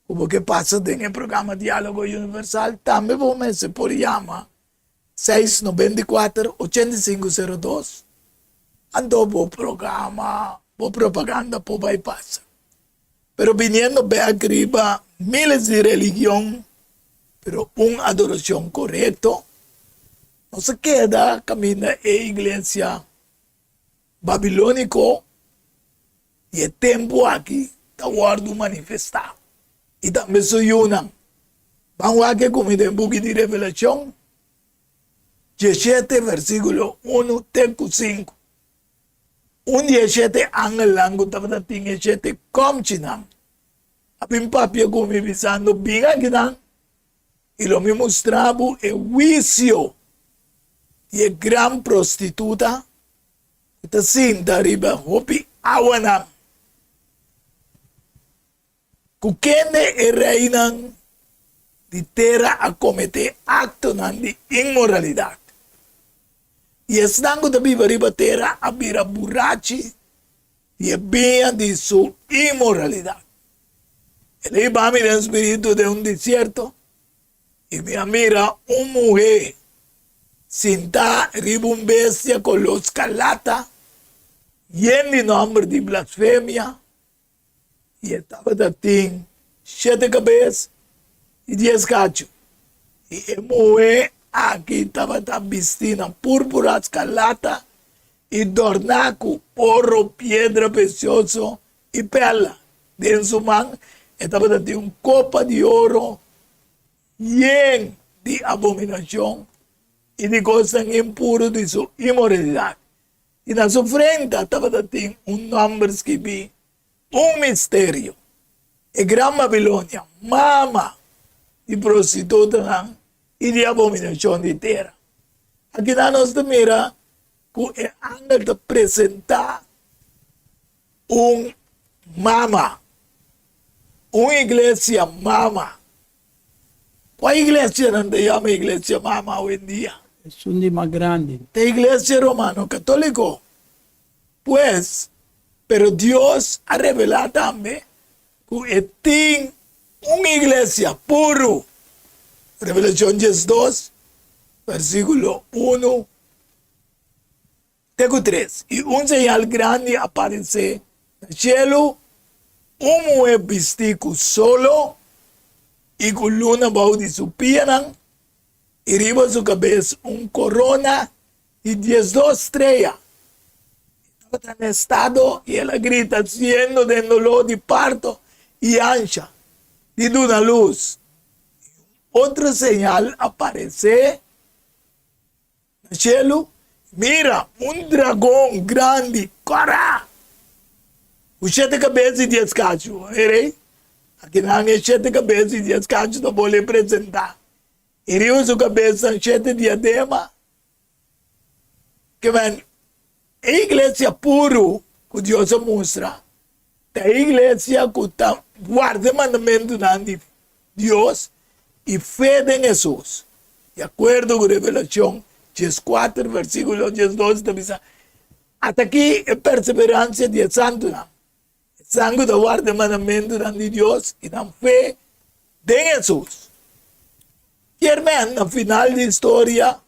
ku bo ke pasa den e programa Diálogo Universal, tambe bo mester por yama 694 8502 anto bo programa, bo propaganda por bai pasa. Pero biniendo bek riba miles di religion, pero un adoracion corecto, nos a keda caminda e iglesia babilonico di e tempo aki ta wordo manifesta. Y tambe su yunan. Ban wak e cumi den buki di Revelacion, diesshete versiculo uno te cu sinku. Un di e shete angelnan ku tabata tin e shete kòmchinan a bin papia ku mi bisando, Bin akinan, i lo mi mustra bo e huisio di e gran prostituta ku ta sinta riba hopi awanan. Ku kende e reinan di tera a kometé aktonan di inmoralidat, i esnan ku ta biba riba tera a bira burachi di e biña di su inmoralidat. El a hiba mi den spiritu den un desierto, i mi a mira un muhé sintá riba un bestia koló skarlata, yen di nòmber di blasfemia, I e tabata tin shete kabes i dies kachu. I e muhé aki tabata bistí na púrpura, skarlata i dòrná ku oro, piedra presioso i pèrla. Den su man e tabata tin un kopa di oro yen di abominashon i di kosnan impuru di su inmoralidat. I na su frenta tabata tin un nòmber skibí, Un misterio, E Gran Babilonia, mama di prostitutanan i di abominashon di tera. Akinan nos ta mira ku e angel ta presentá un mama, un iglesia mama. Kua iglesianan ta yama iglesia mama awendia? Esun di mas grandi. Ta iglesia romano katoliko. Pues, pero Dios a revelá tambe ku e tin un iglesia puru. Revelashon 12, versíkulo 1 te ku 3. I un señal grandi a paresé na shelu, un muhé bistí ku solo i ku luna bou di su pianan, i riba su kabes un korona di 12 strea. E tabata na estado i el a grita siendo den doló di parto i ansha di duna lus. Otro señal a paresé na shelu, mira, un dragon grandi, kòrá, ku shete kabes i dies kachu. Mira ei, akinan e shete kabes i dies kachu ta bolbe presentá. I riba su kabes nan shete diadema. Ke men, e iglesia puru ku Dios a mustra ta e iglesia ku ta warda e mandamentunan di Dios i fe den Hesus. Di akuerdo ku Revelashon dieskuater versíkulo diesdos ta bisa, At'akí e perseveransia di e santunan, esnan ku ta warda e mandamentunan di Dios i nan fe den Hesus. Kier men, na final di historia,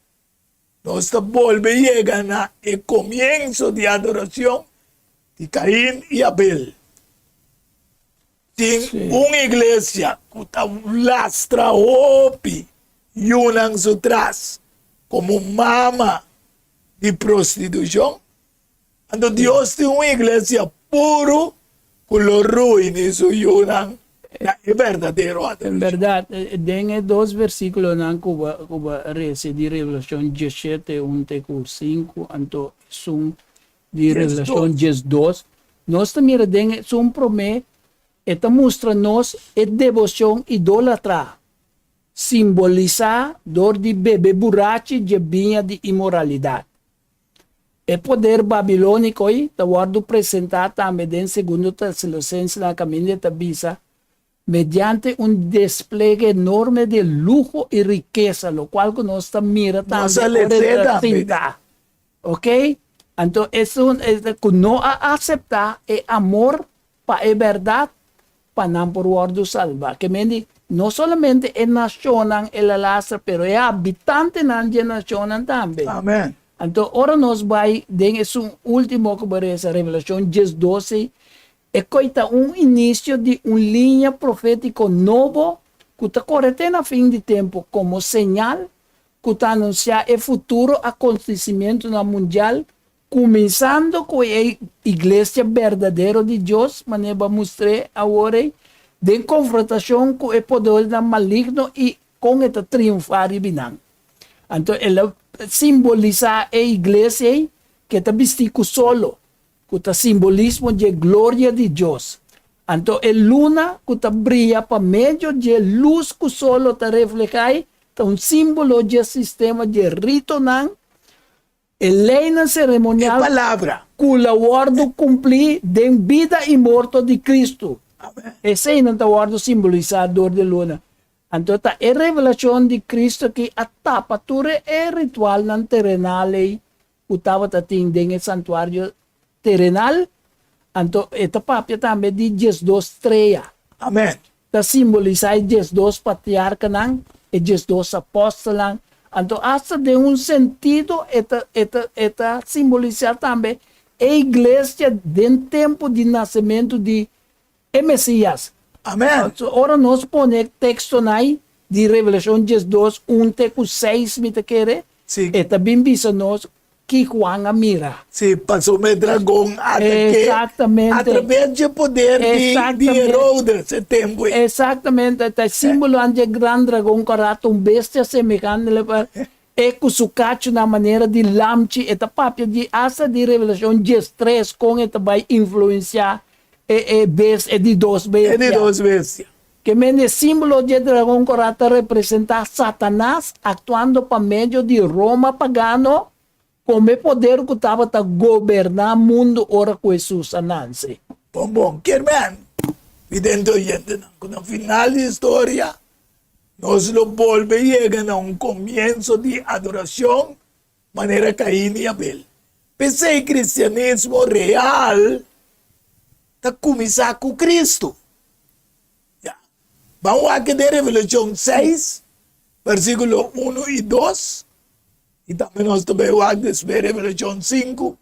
Nos ta bolbe yega na e komienso di adorashon di Kain i Abel. Tin un iglesia ku ta lastra hopi yunan su tras komo mama di prostitushon. Anto Dios tin un iglesia puru ku lo ruini su yunan na e berdadero En adorashon. bèrdat, den e dos versíkulonan ku bo ku bo rese di Revelashon diesshete un te ku sinku anto esun di Revelashon 12. 12, nos ta mira den esun promé e ta mustra nos e deboshon idólatra simbolisá dor di bebe burachi dje biña di inmoralidat. E poder babilóniko ei ta wòrdu presentá tambe den Segundo Tesalonicensenan kaminda e ta bisa, Mediante un despliegue enorme di luho i rikesa, lokual ku nos ta mira Nos tambe a ora e les'é ta tambe. sintá. Oke? Anto esun ku no a aseptá e amor pa e bèrdat, pa nan por wòrdu salbá. Ke men di, no solamente e nashonnan el a lastra, pero e habitantenan di e nashonnan tambe. Amen. Anto, ora nos bai den esun último ku bo resa, Revelashon diesdos ei, e koi ta un inisio di un liña profétiko nobo ku ta kore te na fin di tempu komo señal ku ta anunsiá e futuro akontesimentunan mundial Kuminsando ku e Iglesia berdadero di Dios, manera bo a mustr'é awor ei, den konfrontashon ku e podernan maligno i kon e ta triunfá riba nan. Anto el a simbolisá e iglesia ei ku e ta bistí ku solo, ku ta simbolismo dje gloria di Dios. Anto e luna ku ta bria pa medio dje lus ku solo ta reflehá ei ta un símbolo dje sistema dje ritonan E leinan E seremonial palabra. ku la wòrdu kumplí den bida i morto di Kristu. Amen. Eseinan ta wòrdu simbolisá dor di luna. Anto ta e revelashon di Kristu aki a tapa tur e ritualnan terenal ei ku tabata tin den e santuario terenal. Anto e ta papia tambe di 12 strea. Amen. Ta simbolisá e 12 patriarkanan, e 12 apòstelnan. Anto asta den un sentido e ta e ta e ta simbolisá tambe e iglesia den tempu di nasementu di e Mesias. Amen. Ora nos pone e tekstonan ei di Revelashon 12, un te ku seis mi ta kere, Sí. e ta bin bisa nos Ki Juan a mira. Sí, pasobra e dragon a atak'é Exactamente. atraves dje poder di di Exactamente. Herodes e tempu ei. Exactamente, ta e símbolo dje gran dragon kòrá ta un bestia semehante le e ku su kachunan manera di lamchi, e ta papia di asta di Revelashon 13 kon e ta bai influensiá e e bes e di dos E di bestia. dos bestia. Ke mende e símbolo dje dragon kòrá ta representá Satanas aktuando pa medio di Roma pagano komo e poder ku tabata goberná mundu ora ku Hesus a nanse. Bon bon, kier men, vidente oyentenan, ku na final di historia nos lo bolbe yega na un komienso di adorashon manera Kain i Abel. P'esei kristianismo real ta kuminsá ku Kristu. Ya. Ban wak den Revelashon seis, versíkulo unu i dos, i tambe nos ta bai wak despues Revelashon sinku,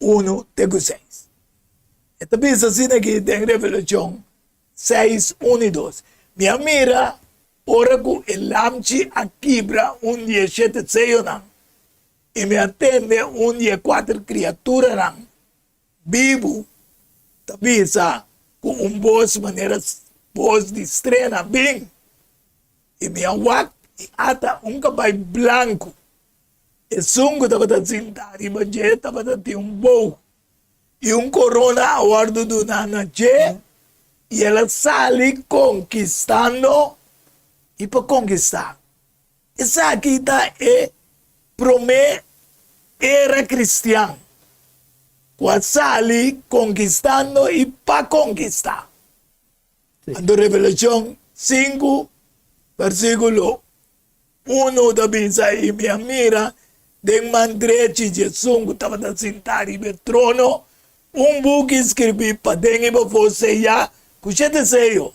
unu te ku seis. E ta bisa asina aki den Revelashon seis, unu i dos, Mi a mira ora ku e Lamchi a kibra un di e shete seyonan, i mi a tende un di e kuater kriaturanan bibu ta bisa ku un bos manera bos di strena, Bin! I mi a wak i ata un kabai blanku. Esun ku tabata sintá riba dje tabata tin un bou, i un korona a wòrdu duná na dje, i el a sali konkistando i pa konkistá. Esaki ta e promé era kristian ku a sali konkistando i pa konkistá. Anto Revelashon 5 versíkulo 1 ta bisa, I mi a mira den man drechi di esun ku tabata sintá riba e trono un buki skirbí paden i pafó seyá ku shete seyo.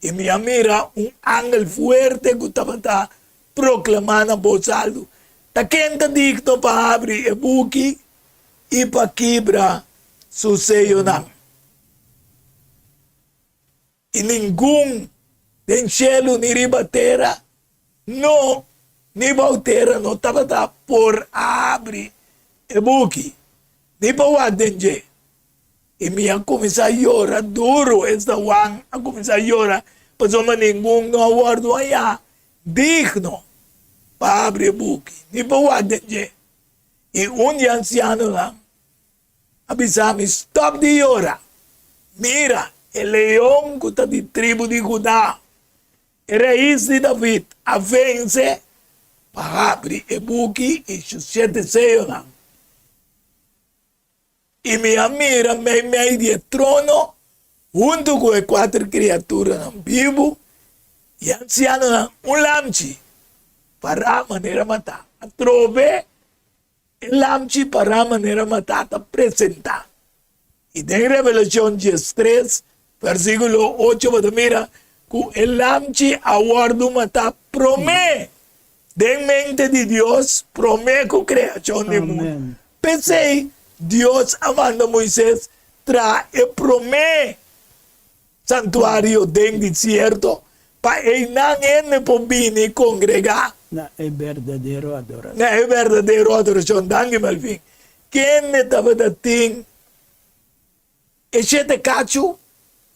I mi a mira un angel fuerte ku tabata proklamá na bos altu, Ta ken ta digno pa habri e buki i pa kibra su seyonan? I ningun den shelu ni riba tera no, ni bou tera no tabata por a habri e buki, ni pa wak den dje. I mi a kuminsá yora duru, esta Juan a kuminsá yora, pasobra ningun no a wòrdu hañá digno pa habri e buki, ni pa wak den dje. I un di e ansianonan a bisa mi, Stòp di yora. Mira, e leon ku ta di tribu di Judá, e rais di David, a vense pa habri e buki i su shete seyonan. I mi a mira meimei di e trono, huntu ku e kuater kriaturanan bibu i e ansianonan, un lamchi pará manera matá. Atrobe E lamchi pará manera matá ta presentá. I den Revelashon 13, versíkulo 8 bo ta mira ku e lamchi a wòrdu matá promé den mente di Dios, promé ku kreashon di mundu. P'esei Dios a manda Moises traha e promé santuario den desierto pa einan hende por bini kongregá. Na e berdadero adorashon. Na e berdadero adorashon. Danki Melvin. Kende tabata tin e shete kachu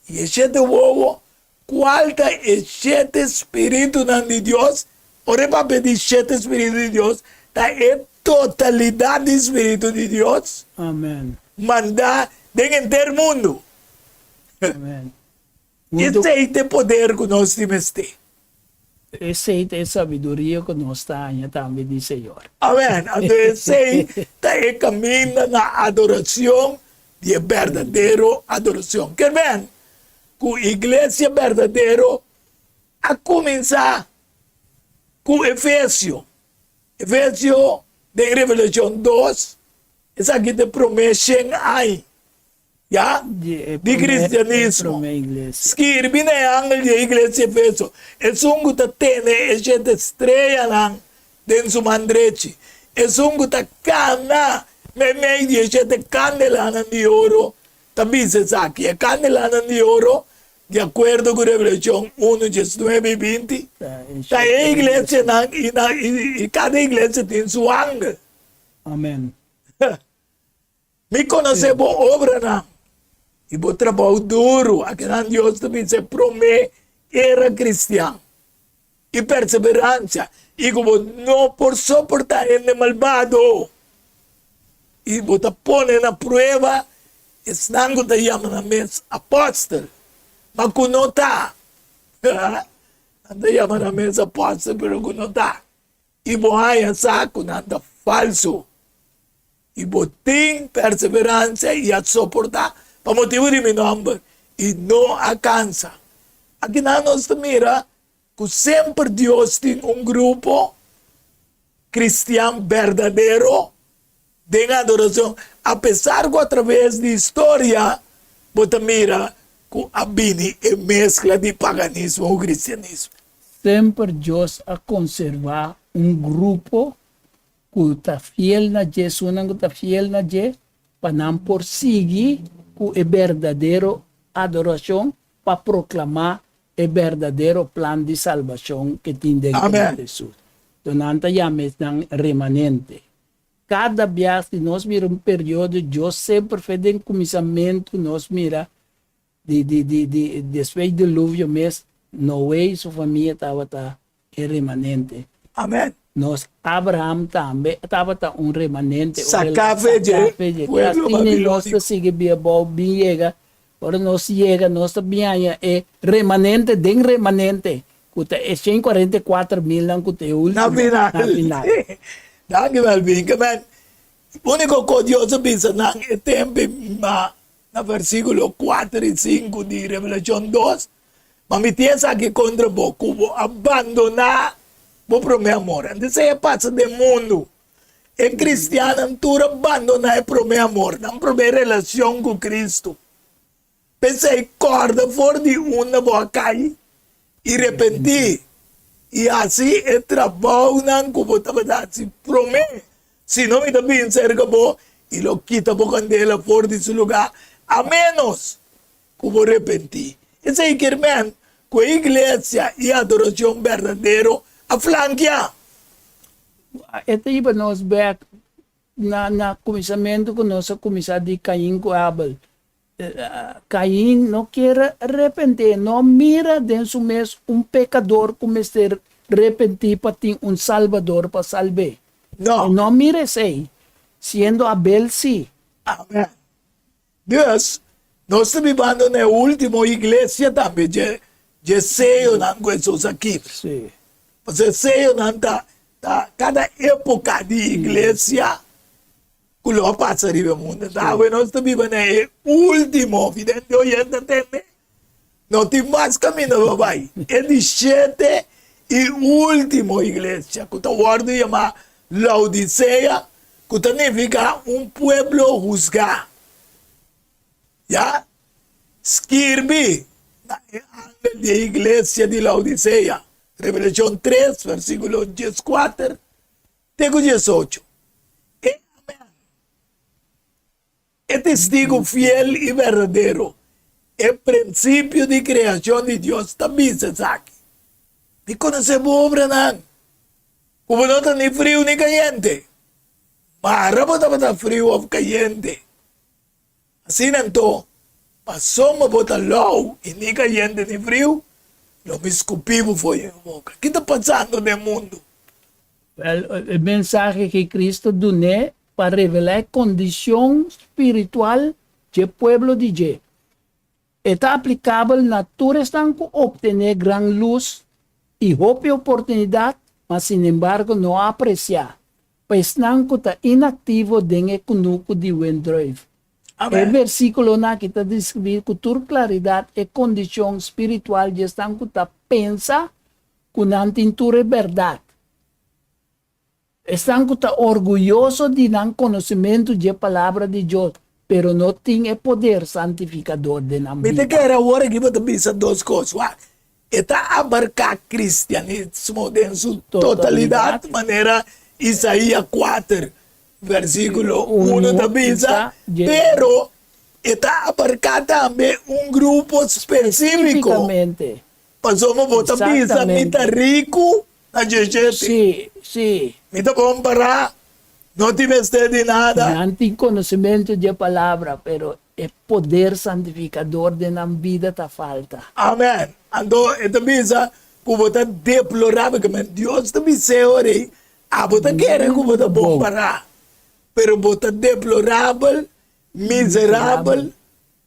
i e shete wowo, kual ta e shete spiritunan di Dios? Ora e papia di shete spiritu di Dios, ta e totalidat di spiritu di Dios. Amen. Mandá den henter mundu. Amen. Esei ta e poder ku nos tin mester. Esei ta e sabiduria ku nos ta haña tambe di Señor. Amen. Anto esei ta e kaminda na adorashon di e berdadero adorashon. Ker men ku iglesia berdadero a kuminsá ku Efesio. Efesio den Revelashon 2, esaki ta e promé shen aña. Ya, di kristianismo. Skirbi na e angel di e iglesia Efeso, Esun ku ta tene e shete streanan den su man drechi, esun ku ta kana meimei di e shete kandelanan di oro, ta bisa esaki. E kandelanan di oro, di akuerdo ku Revelashon unu, diesnuebe i 20, ta e iglesianan i kada iglesia tin su angel. Amen. Mi konosé bo obranan i bo trabou duru. Akinan Dios ta bisa e promé era kristian i perseveransia i ku bo no por soportá hende malbado i bo ta pone na prueba esnan ku ta yama nan mes apòstel ma ku no ta. Nan ta yama nan mes apòstel pero ku no ta. I bo haña sa ku nan ta falsu. I bo tin perseveransia i a soportá pa motibu di mi nòmber i no a kansa. Akinan nos ta mira ku semper Dios tin un grupo kristian berdadero den adorashon, apesar ku atraves di historia bo ta mira ku a bini e meskla di paganismo ku kristianismo. Semper Dios a konservá un grupo ku ta fiel na dje, esunnan ku ta fiel na dje, pa nan por sigui ku e berdadero adorashon pa proklamá e berdadero plan di salbashon ke tin den Kristu Hesus. Enton nan ta yama esnan remanente. Kada bias di nos mira un periodo, Dios semper fe den kuminsamentu nos mira di di di di despues diluvio mes. Noe i su famia tabata e remanente. Amen. Nos Abraham tambe tabata un remanente. Saká fe dje pueblo babilóniko. Nos ta sigui bia bou bin yega. Ora nos yega nos ta bin haña e remanente den remanente ku ta e 144 milnan ku ta e último. Na final. Na final. Danki Melvin. Ke men úniko ku Dios a bisa nan e tempu ma na versíkulo 4 i 5 di Revelashon 2, Ma mi tin esaki kontra bo, ku bo a bandoná bo promé amor. Antes esei a pasa den mundu. E kristiannan tur a bandoná e promé amor, nan promé relashon ku Kristu. P'esei, kòrda for di unda bo a kai i repentí, i hasi e trabounan ku bo tabata hasi promé. Si no, mi ta bin serka bo i lo kita bo kandela for di su lugá, a ménos ku bo repentí. Esei kier men ku e iglesia i adorashon berdadero a flankia. E ta hiba nos bek na na kuminsamentu ku nos a kuminsá di Kain ku Abel. Kain no kier repentí, e no mira den su mes un pekador ku mester repentí pa tin un Salbador pa salb'é. No. E no mira esei, siendo Abel sí. Amen. Dus, nos ta bibando na e último iglesia tambe dje dje seyonan ku Hesus a kibra. Sí. Pasobra e seyonan ta ta kada époka di iglesia ku lo a pasa riba e mundu. Anto awe nos ta biba na e último, vidente oyente a tende? No tin mas kaminda pa bai. E di shete i último iglesia ku ta wòrdu yamá Laodisea, ku ta nifiká un pueblo husgá. Ya skirbi na e angel di e iglesia di Laodisea, Revelashon tres, versíkulo dieskuater te ku diesocho. E Amèn. E testigu fiel i berdadero, e prinsipio di kreashon di Dios ta bisa esaki, Mi konosé bo obranan, ku bo no ta ni friu ni kayente. Mara bo tabata friu òf kayente. Asina anto, pasobra bo ta lou i ni kayente ni friu, lo mi skupí bo for di mi boka. Ki ta pasando den mundu? Wèl, e mensahe ku Kristu dun'é pa revelá e kondishon spiritual dje pueblo di dje. E ta aplikabel na tur esnan ku optené gran lus i hopi oportunidat, ma sinembargo no a apresiá, pa esnan ku ta inaktivo den e kunuku di wendrùif. E versíkulonan aki ta deskribí ku tur klaridat e kondishon spiritual di esnan ku ta pensa ku nan tin tur e bèrdat. Esnan ku ta orguyoso di nan konosementu dje Palabra di Dios, pero no tin e poder santifikador den nan Mi ta bida. kere awor aki bo ta bisa dos kos. Wak, e ta abarká kristianismo den su totalidat, manera Isaías kuater, versíkulo unu ta bisa, pero e ta abarká tambe un grupo spesífiko. Pasobra bo ta bisa, Mi ta riku na djeshete. Sí, sí. Mi ta bon pará, no tin mester di nada. Nan tin konosementu dje Palabra, pero e poder santifikador den nan bida ta falta. Amen. Anto e ta bisa ku bo ta deplorabel, ke men Dios ta bis'é ora ei, abo ta kere ku bo ta bon pará, pero bo ta deplorabel, miserabel,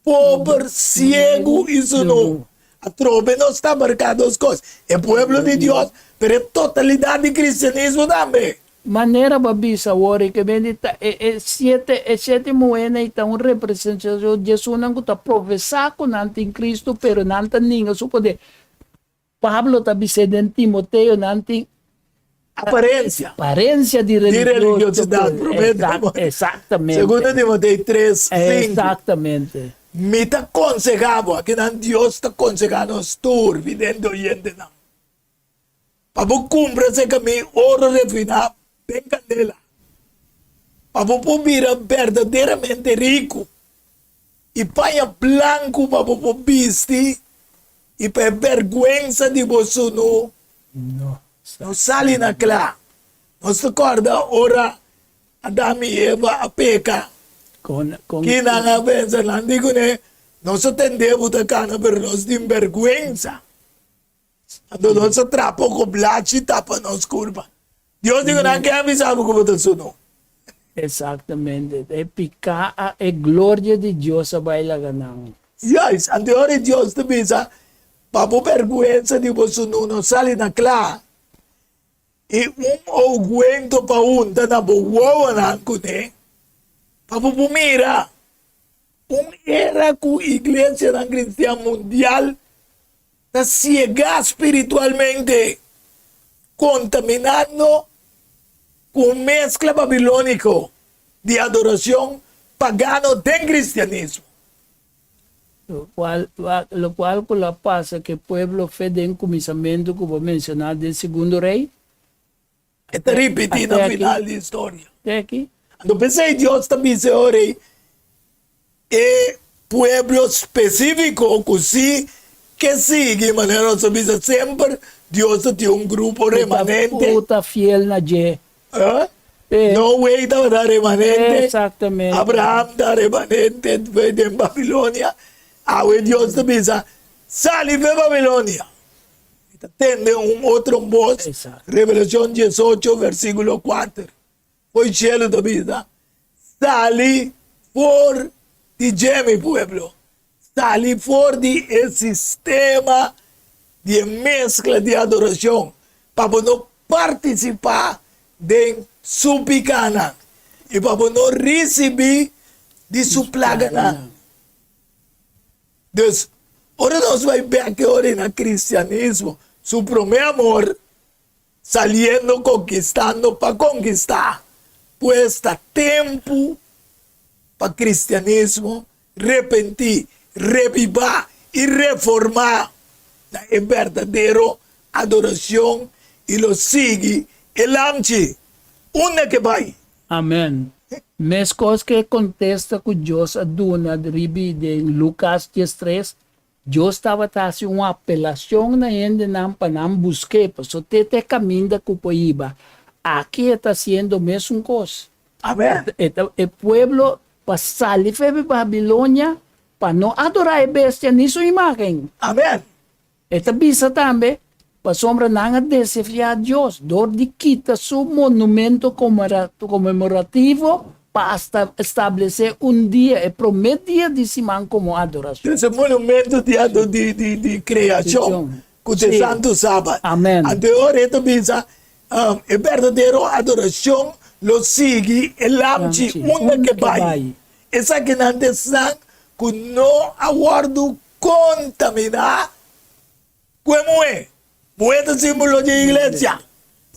Pober, siegu i sunú. Atrobe nos ta abarká dos kos, e pueblo di Dios, pero e totalidat di kristianismo tambe. Manera bo a bisa awor e ke bende ta e e siete e siete muhénan ei ta un representashon di esunnan ku ta profesá ku nan tin Kristu pero nan ta ninga su poder. Pablo ta bis'é den Timoteo nan tin Aparencia. Aparencia di Di religiosidat. Promé Exact, exactamente. Segundo Timoteo 3, 5. Exactamente. Mi ta konsehá bo, akinan Dios ta konsehá nos tur, vidente oyentenan, pa bo kumpra serka mi oro refiná den kandela, pa bo por bira berdaderamente riku, i paña blanku pa bo por bisti, i pa e bèrgwensa di bo sunú no sali na kla. Nos ta kòrda ora Adam i Eva a peka, ki nan a pensa? Nan di kuné, Nos a tendé bo ta kana, pero nos tin bèrgwensa. Anto nos a traha poko blachi tapa nos kurpa. Dios diku nan ke a bisa bo ku bo ta sunu. Exactamente. E piká a e gloria di Dios a bai laga nan. Juist. Anto e ora Dios ta bisa, Pa bo bèrgwensa di bo sunu no sali na kla, i un ougwento pa hunta na bo wowonan kuné, pa bo por mira. Un era ku iglesianan kristian mundial ta siegá spiritualmente, kontaminando ku un meskla babilóniko di adorashon pagano den kristianismo. Lokual ku lo a pasa ku e pueblo fe den kuminsamentu ku bo menshoná den Segundo Rei. E ta ripití na final di historia. Te aki. Anto p'esei Dios ta bisa e ora ei e pueblo spesífiko ku si ke sigui, manera nos a bisa semper, Dios ta tin un grupo remanente. Ku ta fiel na dje. Noe tabata remanente. Exactamente. Abraham ta remanente den Babilonia. Awe Dios ta bisa, Sali fe Babilonia! Mi ta tende un otro bos, Revelacion diesocho versiculo kuater, fo'i cielo ta bisa, Sali for di dje, mi pueblo, sali for di e sistema di e mezcla di adoracion, pa bo no participa den su picanan i pa bo no ricibi di su plaganan. Dus, ora nos bai bek e ora na cristianismo, su prome amor, saliendo conkistando pa conkista. Pues ta tempu pa cristianismo repenti, rebiba y reforma na e berdadero adoracion y lo sigui e Lamchi unda ke bai. Amen. Meskos ku e kontesta ku Dios a duna riba den Lukas diestres, Dios tabata hasi un apelashon na hendenan pa nan busk'é, pasobra te ta e kaminda ku por hiba. Aki e ta hasiendo mesun kos. Amen. E ta e pueblo pa sali for di Babilonia pa no adorá e bestia ni su imágen. Amen. E ta bisa tambe, Pasobra nan a desafiá Dios dor di kita su monumento konmemorativo pa establesé un dia, e promé dia di siman, komo adorashon. Entonces e monumento di kreashon, ku ta e santu sabat. Amen. Anto e ora e ta bisa, e berdadero adorashon lo sigui e lamchi unda ke bai. Esakinan ta esnan ku no a wòrdu Kontaminá ku e muhé. Muhé ta símbolo di e iglesia.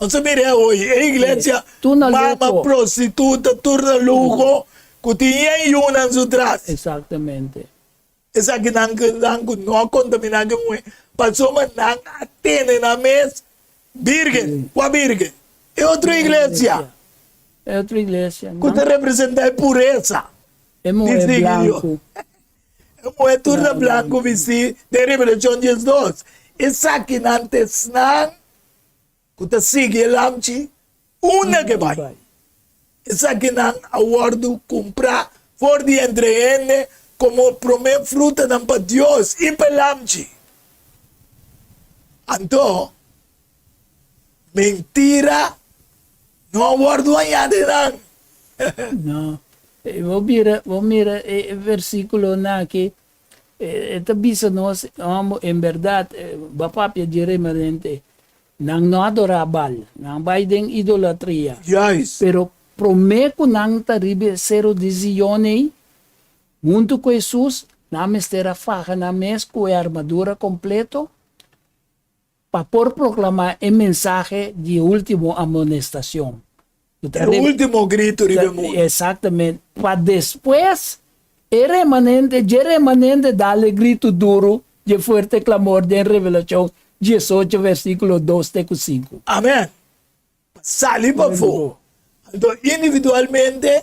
Nos a mira awoy, e iglesia mama prostituta tur na luho ku tin yen yunan su tras. Exactamente. Esakinan nan ku no a kontaminá ku e muhé pasobra nan a tene nan mes bírgen. Kua bírgen? E otro iglesia. E otro iglesia. Ku ta representá e puresa. E muhé blanku. E muhé tur na blanku bistí den Revelashon diesdos. Esakinan ta esnan ku ta sigui e Lamchi unda ku e bai. Esakinan a wòrdu kumprá for di entre hende komo promé frutanan pa Dios i pa e Lamchi. Anto, mentira no a wòrdu hañá den nan. No. Bo mira, bo mira e versíkulonan aki, e ta bisa nos, hòmber, en bèrdat, bo a papia dje remanente, nan no adorá Baal, nan bai den idolatria. Juist. Pero promé ku nan ta riba e seru di Zion ei, huntu ku Hesus, nan mester a faha nan mes ku e armadura kompleto, Pa por proclama e mensahe di e ultimo amonestacion. E ultimo grito riba e mundo. Exactamente. Pa despues e remanente dje remanente dal e grito duro dje fuerte clamor den Revelacion diesocho versiculo dos te cu sinku. Amen. Pa sali pafó. Anto individualmente.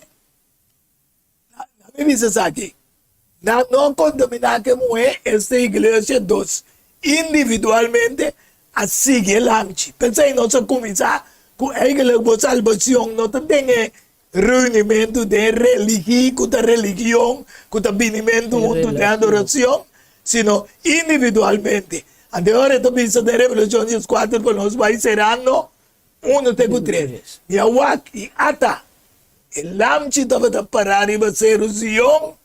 Na mi bisa esaki, nan no a kontaminá ku e muhé, esta iglesia, dos individualmente a sigui e lamchi. P'esei nos a kuminsá ku eigenlijk bo salbacion no ta den e reunimentu, den e religi ku ta religion, ku ta binimentu huntu den adoracion, sino individualmente. Ante ora e ta bisa den Revelashon dieskuater pa nos bai serando unu te ku tres. Mi a wak i ata, e Lamchi tabata pará riba Seru Sion,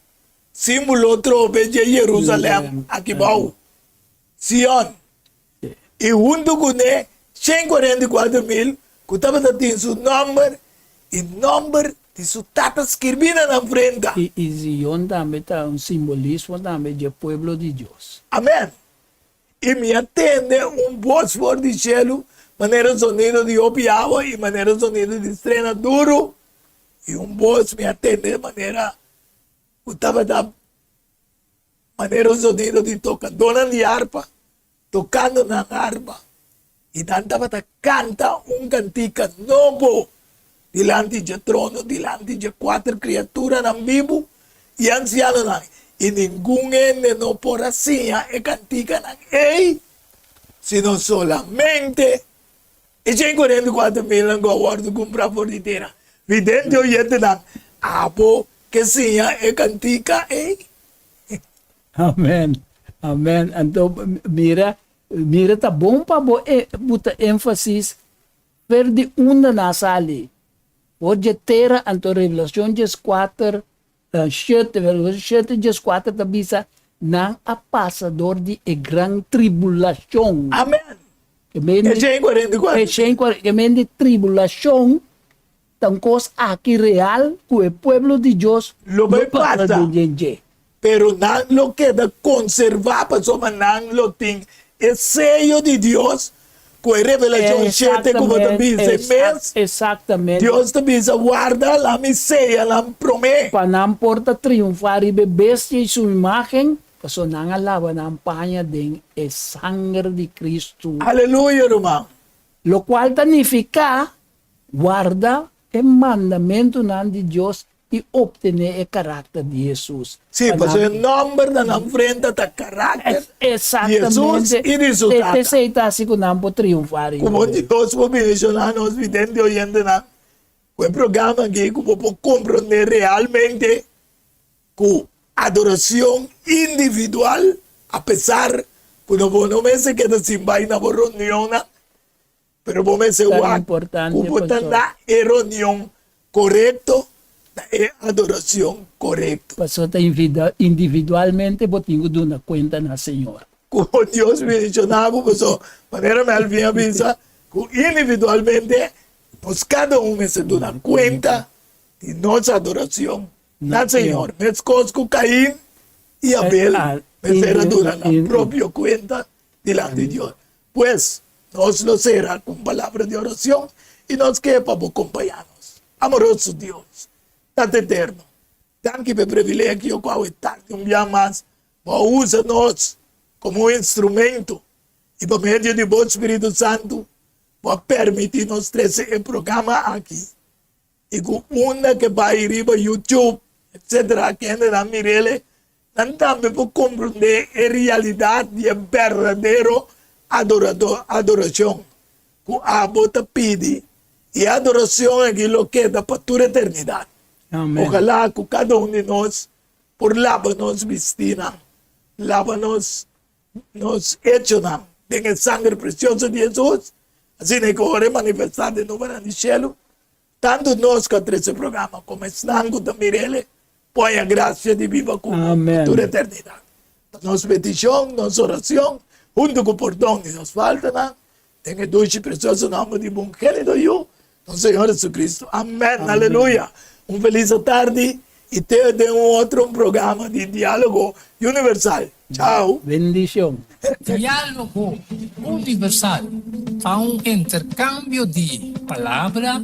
símbolo trobe dje Jerusalèm aki bou, Sion. I huntu kuné 144.000 ku tabata tin su nòmber i nòmber di su tata skirbí na nan frenta. I Zion tambe ta un simbolismo tambe dje pueblo di Dios. Amèn. I mi a tende un bos for di shelu manera zonido di hopi awa i manera zonido di strena duru, i un bos mi a tende manera ku tabata manera un zonido di tokadónan di arpa tokando nan arpa, i nan tabata kanta un kantika nobo dilanti dje trono, dilanti dje kuater kriaturanan bibu i ansianonan, i ningun hende no por a siña e kantikanan ei, sino solamente e 144 milnan ku a wòrdu kumprá for di tera. Vidente oyentenan, abo ke siña e kantika ei? Amen, amen. Anto mira, mira ta bon pa bo e buta énfasis fer di unda nan a sali. For dje tera anto Revelacion dieskuater, shete, Revelacion shete dieskuater ta bisa nan a pasa dor di e gran tribulacion. Amen. Ke men E 144. E 144, ke men di tribulacion Ta un kos aki real ku e pueblo di Dios Lo bai pasa pasa. den dje. Pero nan lo keda konservá pasobra nan lo tin e seyo di Dios ku e Revelashon shete ku bo ta bisa e mes. Exactamente. Dios ta bisa, Warda, la mi seya nan promé. Pa nan por ta triunfá riba e bestia i su imágen, pasobra nan a laba nan paña den e sanger di Kristu. Aleluya, ruman. Lokual ta nifiká Warda e mandamentunan di Dios i optené e karakter di Hesus. Sí, pasobra e nòmber na nan frenta ta karakter di Hesus i di su Tata. Esei ta hasi ku nan por triunfá riba Ku Dios por bendishoná nos vidente oyentenan ku e programa aki ku bo por komprondé realmente ku adoracion individual apesar ku no bo no mester keda sin bai na bo reunionnan. Pero bo mester wak ku bo ta na e reunion korekto, na e adorashon korekto. Pasobra ta individualmente bo tin ku duna kuenta na Señor. Ku Dios bendishoná bo, pasobra manera Melvin a bisa ku individualmente nos kada un mester duna kuenta di nos adorashon na Señor. Meskos ku Kain i Abel mester a duna nan propio kuenta dilanti Dios. Pues, nos lo sera ku un palabra di orashon i nos ke pa bo kompañá nos. Amoroso Dios, Tata Eterno, danki pa e privilegio ku awe tardi un bia mas bo a usa nos komo un instrumento i pa medio di bo Spiritu Santu bo a permití nos trese e programa aki i ku unda ke bai riba YouTube etcetera kendenan mir'el Nan tambe por komprondé e realidat di e berdadero adorashon ku abo ta pidi, i e adorashon aki lo keda pa tur eternidat. Ojalá ku kada un di nos por laba nos bistinan, laba nos nos echonan den e sanger presioso di Hesus, asina ku ora e manifestá den nubenan di shelu, Tantu nos ku a trese programa komo esnan ku ta mir'el por haña grasia di biba ku bo pa tur eternidat. Ta nos petishon, nos orashon, huntu ku pordon di nos faltanan, den e dushi i presioso nòmber di bo ungénito Yu, nos Señor Jesucristo. Amèn. Aleluya! Un felis atardi i te den un otro programa di Diálogo Universal. Chao! Bendicion. Diálogo Universal ta un interkambio di palabra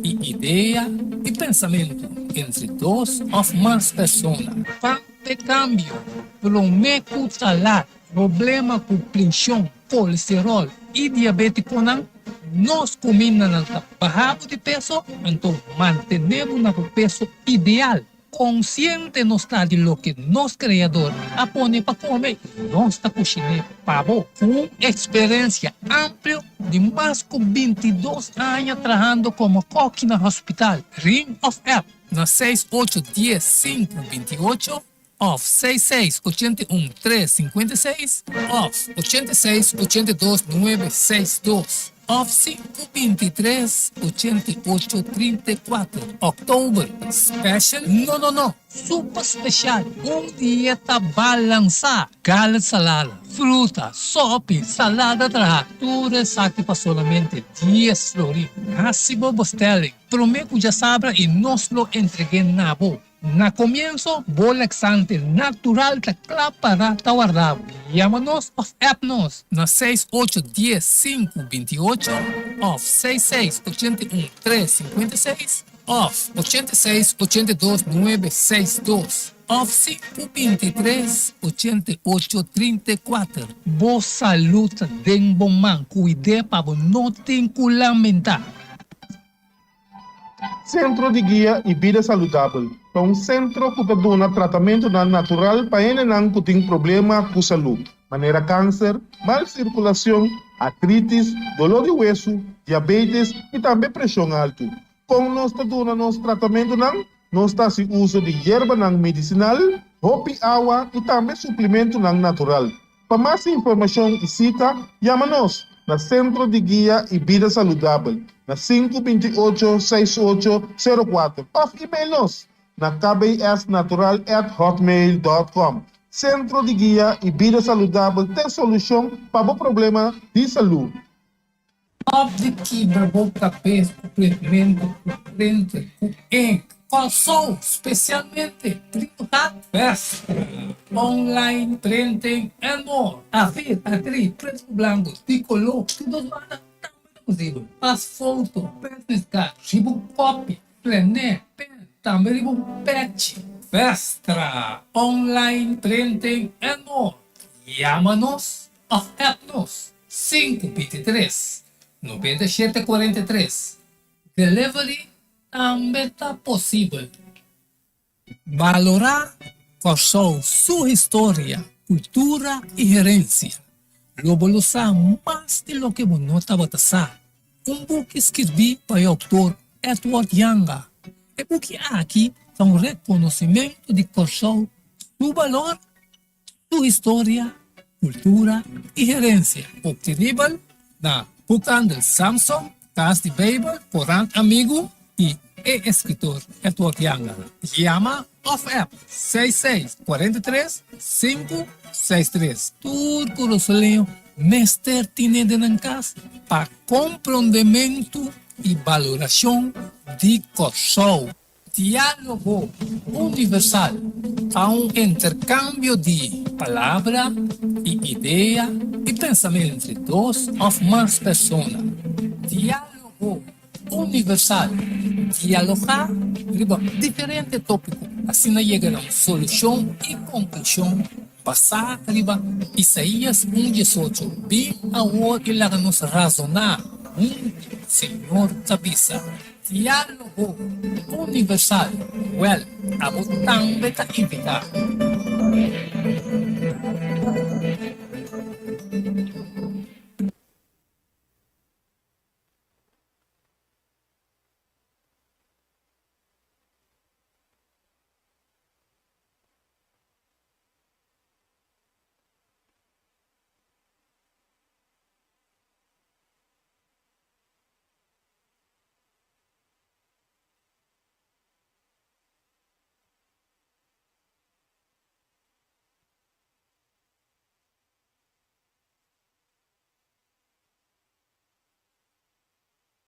i idea i pensamentu entre dos òf mas persona. Pa e kambio, promé ku ta lat, problema ku prenshon, kolesteròl i diabétikonan, nos kumindanan ta baha bo di peso, anto mantené bo na bo peso ideal. Konsiente nos ta di loke nos Kreador a pone pa kome i nos ta kushiné pa bo. Ku un eksperensia amplio di mas ku 22 aña trahando komo kòki na hospital, ring òf app na seis ocho dies sinku 28. òf seis seis 81 tres 56 òf 86 82 nuebe seis dos òf sinku 23 88 34. Òktober special? No no no! Super special! Un dieta balansá, gala salada, fruta, sopi, salada traha, tur esaki pa solamente dies florin. Hasi bo bestelling promé ku djasabra i nos lo entreg'é na bo. Na komienso, bo laxante natural ta kla para ta warda bo. Yama nos òf app nos na seis ocho dies sinku 28 òf seis seis 81 tres 56 òf 86 82 nuebe seis dos òf sinku 23 88 34. Bo salud ta den bo man, kuid'é pa bo no tin ku lamentá. Sentro di Guia i Bida Saludabel ta un sentro ku ta duna tratamentunan natural pa hendenan ku tin problema ku salú, manera kanser, mal sirkulashon, artritis, doló di wesu, diabetes i tambe preshon altu. Kon nos ta duna nos tratamentunan? Nos ta hasi uso di yerbanan medisinal, hopi awa i tambe suplimentunan natural. Pa mas informashon i sita, yama nos na Sentro di Guia i Bida Saludabel na sinku 28 seis ocho sero kuater òf email nos na kbsnatural at hotmail dòt kòm. Sentro di Guia i Bida Saludabel t'e solushon pa bo problema di salú. Stop di kibra bo kabes ku printmentu, ku printer, ku ink. Kòrsou, spesialmente Printhat Best, online printing and more. Afir, atri, pretu ku blanku, di koló, tur dos banda tambe ta posibel. Pas foto, business card, riba un kopi, plené, pen, tambe riba un pechi. Bestra, online printing and more. Yama nos òf app nos. Sinku 23, 97 43. Delivery tambe ta posibel. Balorá Kòrsou su historia, kultura i herensia. Lo bo lo sa mas di loke bo no tabata sa. Un buki skirbí pa e outor Edward Janga. E buki aki ta un rekonosimentu di Kòrsou su balor Su historia, kultura i herensia. Optenibel na Boekhandel Samson, Kas di Beibel, Korant Amigu i e eskritor Edward Janga. Yama òf app seis seis 43 sinku seis tres. Tur kurasoleño mester tine den nan kas pa komprondementu i balorashon di Kòrsou. Diálogo universal ta un interkambio di palabra i idea i pensamentu entre dos òf mas persona. Diálogo universal, dialogá riba diferente tópiko, asina yega na un solushon i konklushon basá riba Isaías un 18, Bin awor i laga nos razoná huntu, Señor ta bisa. Diálogo Universal, Wèl, abo tambe ta invitá.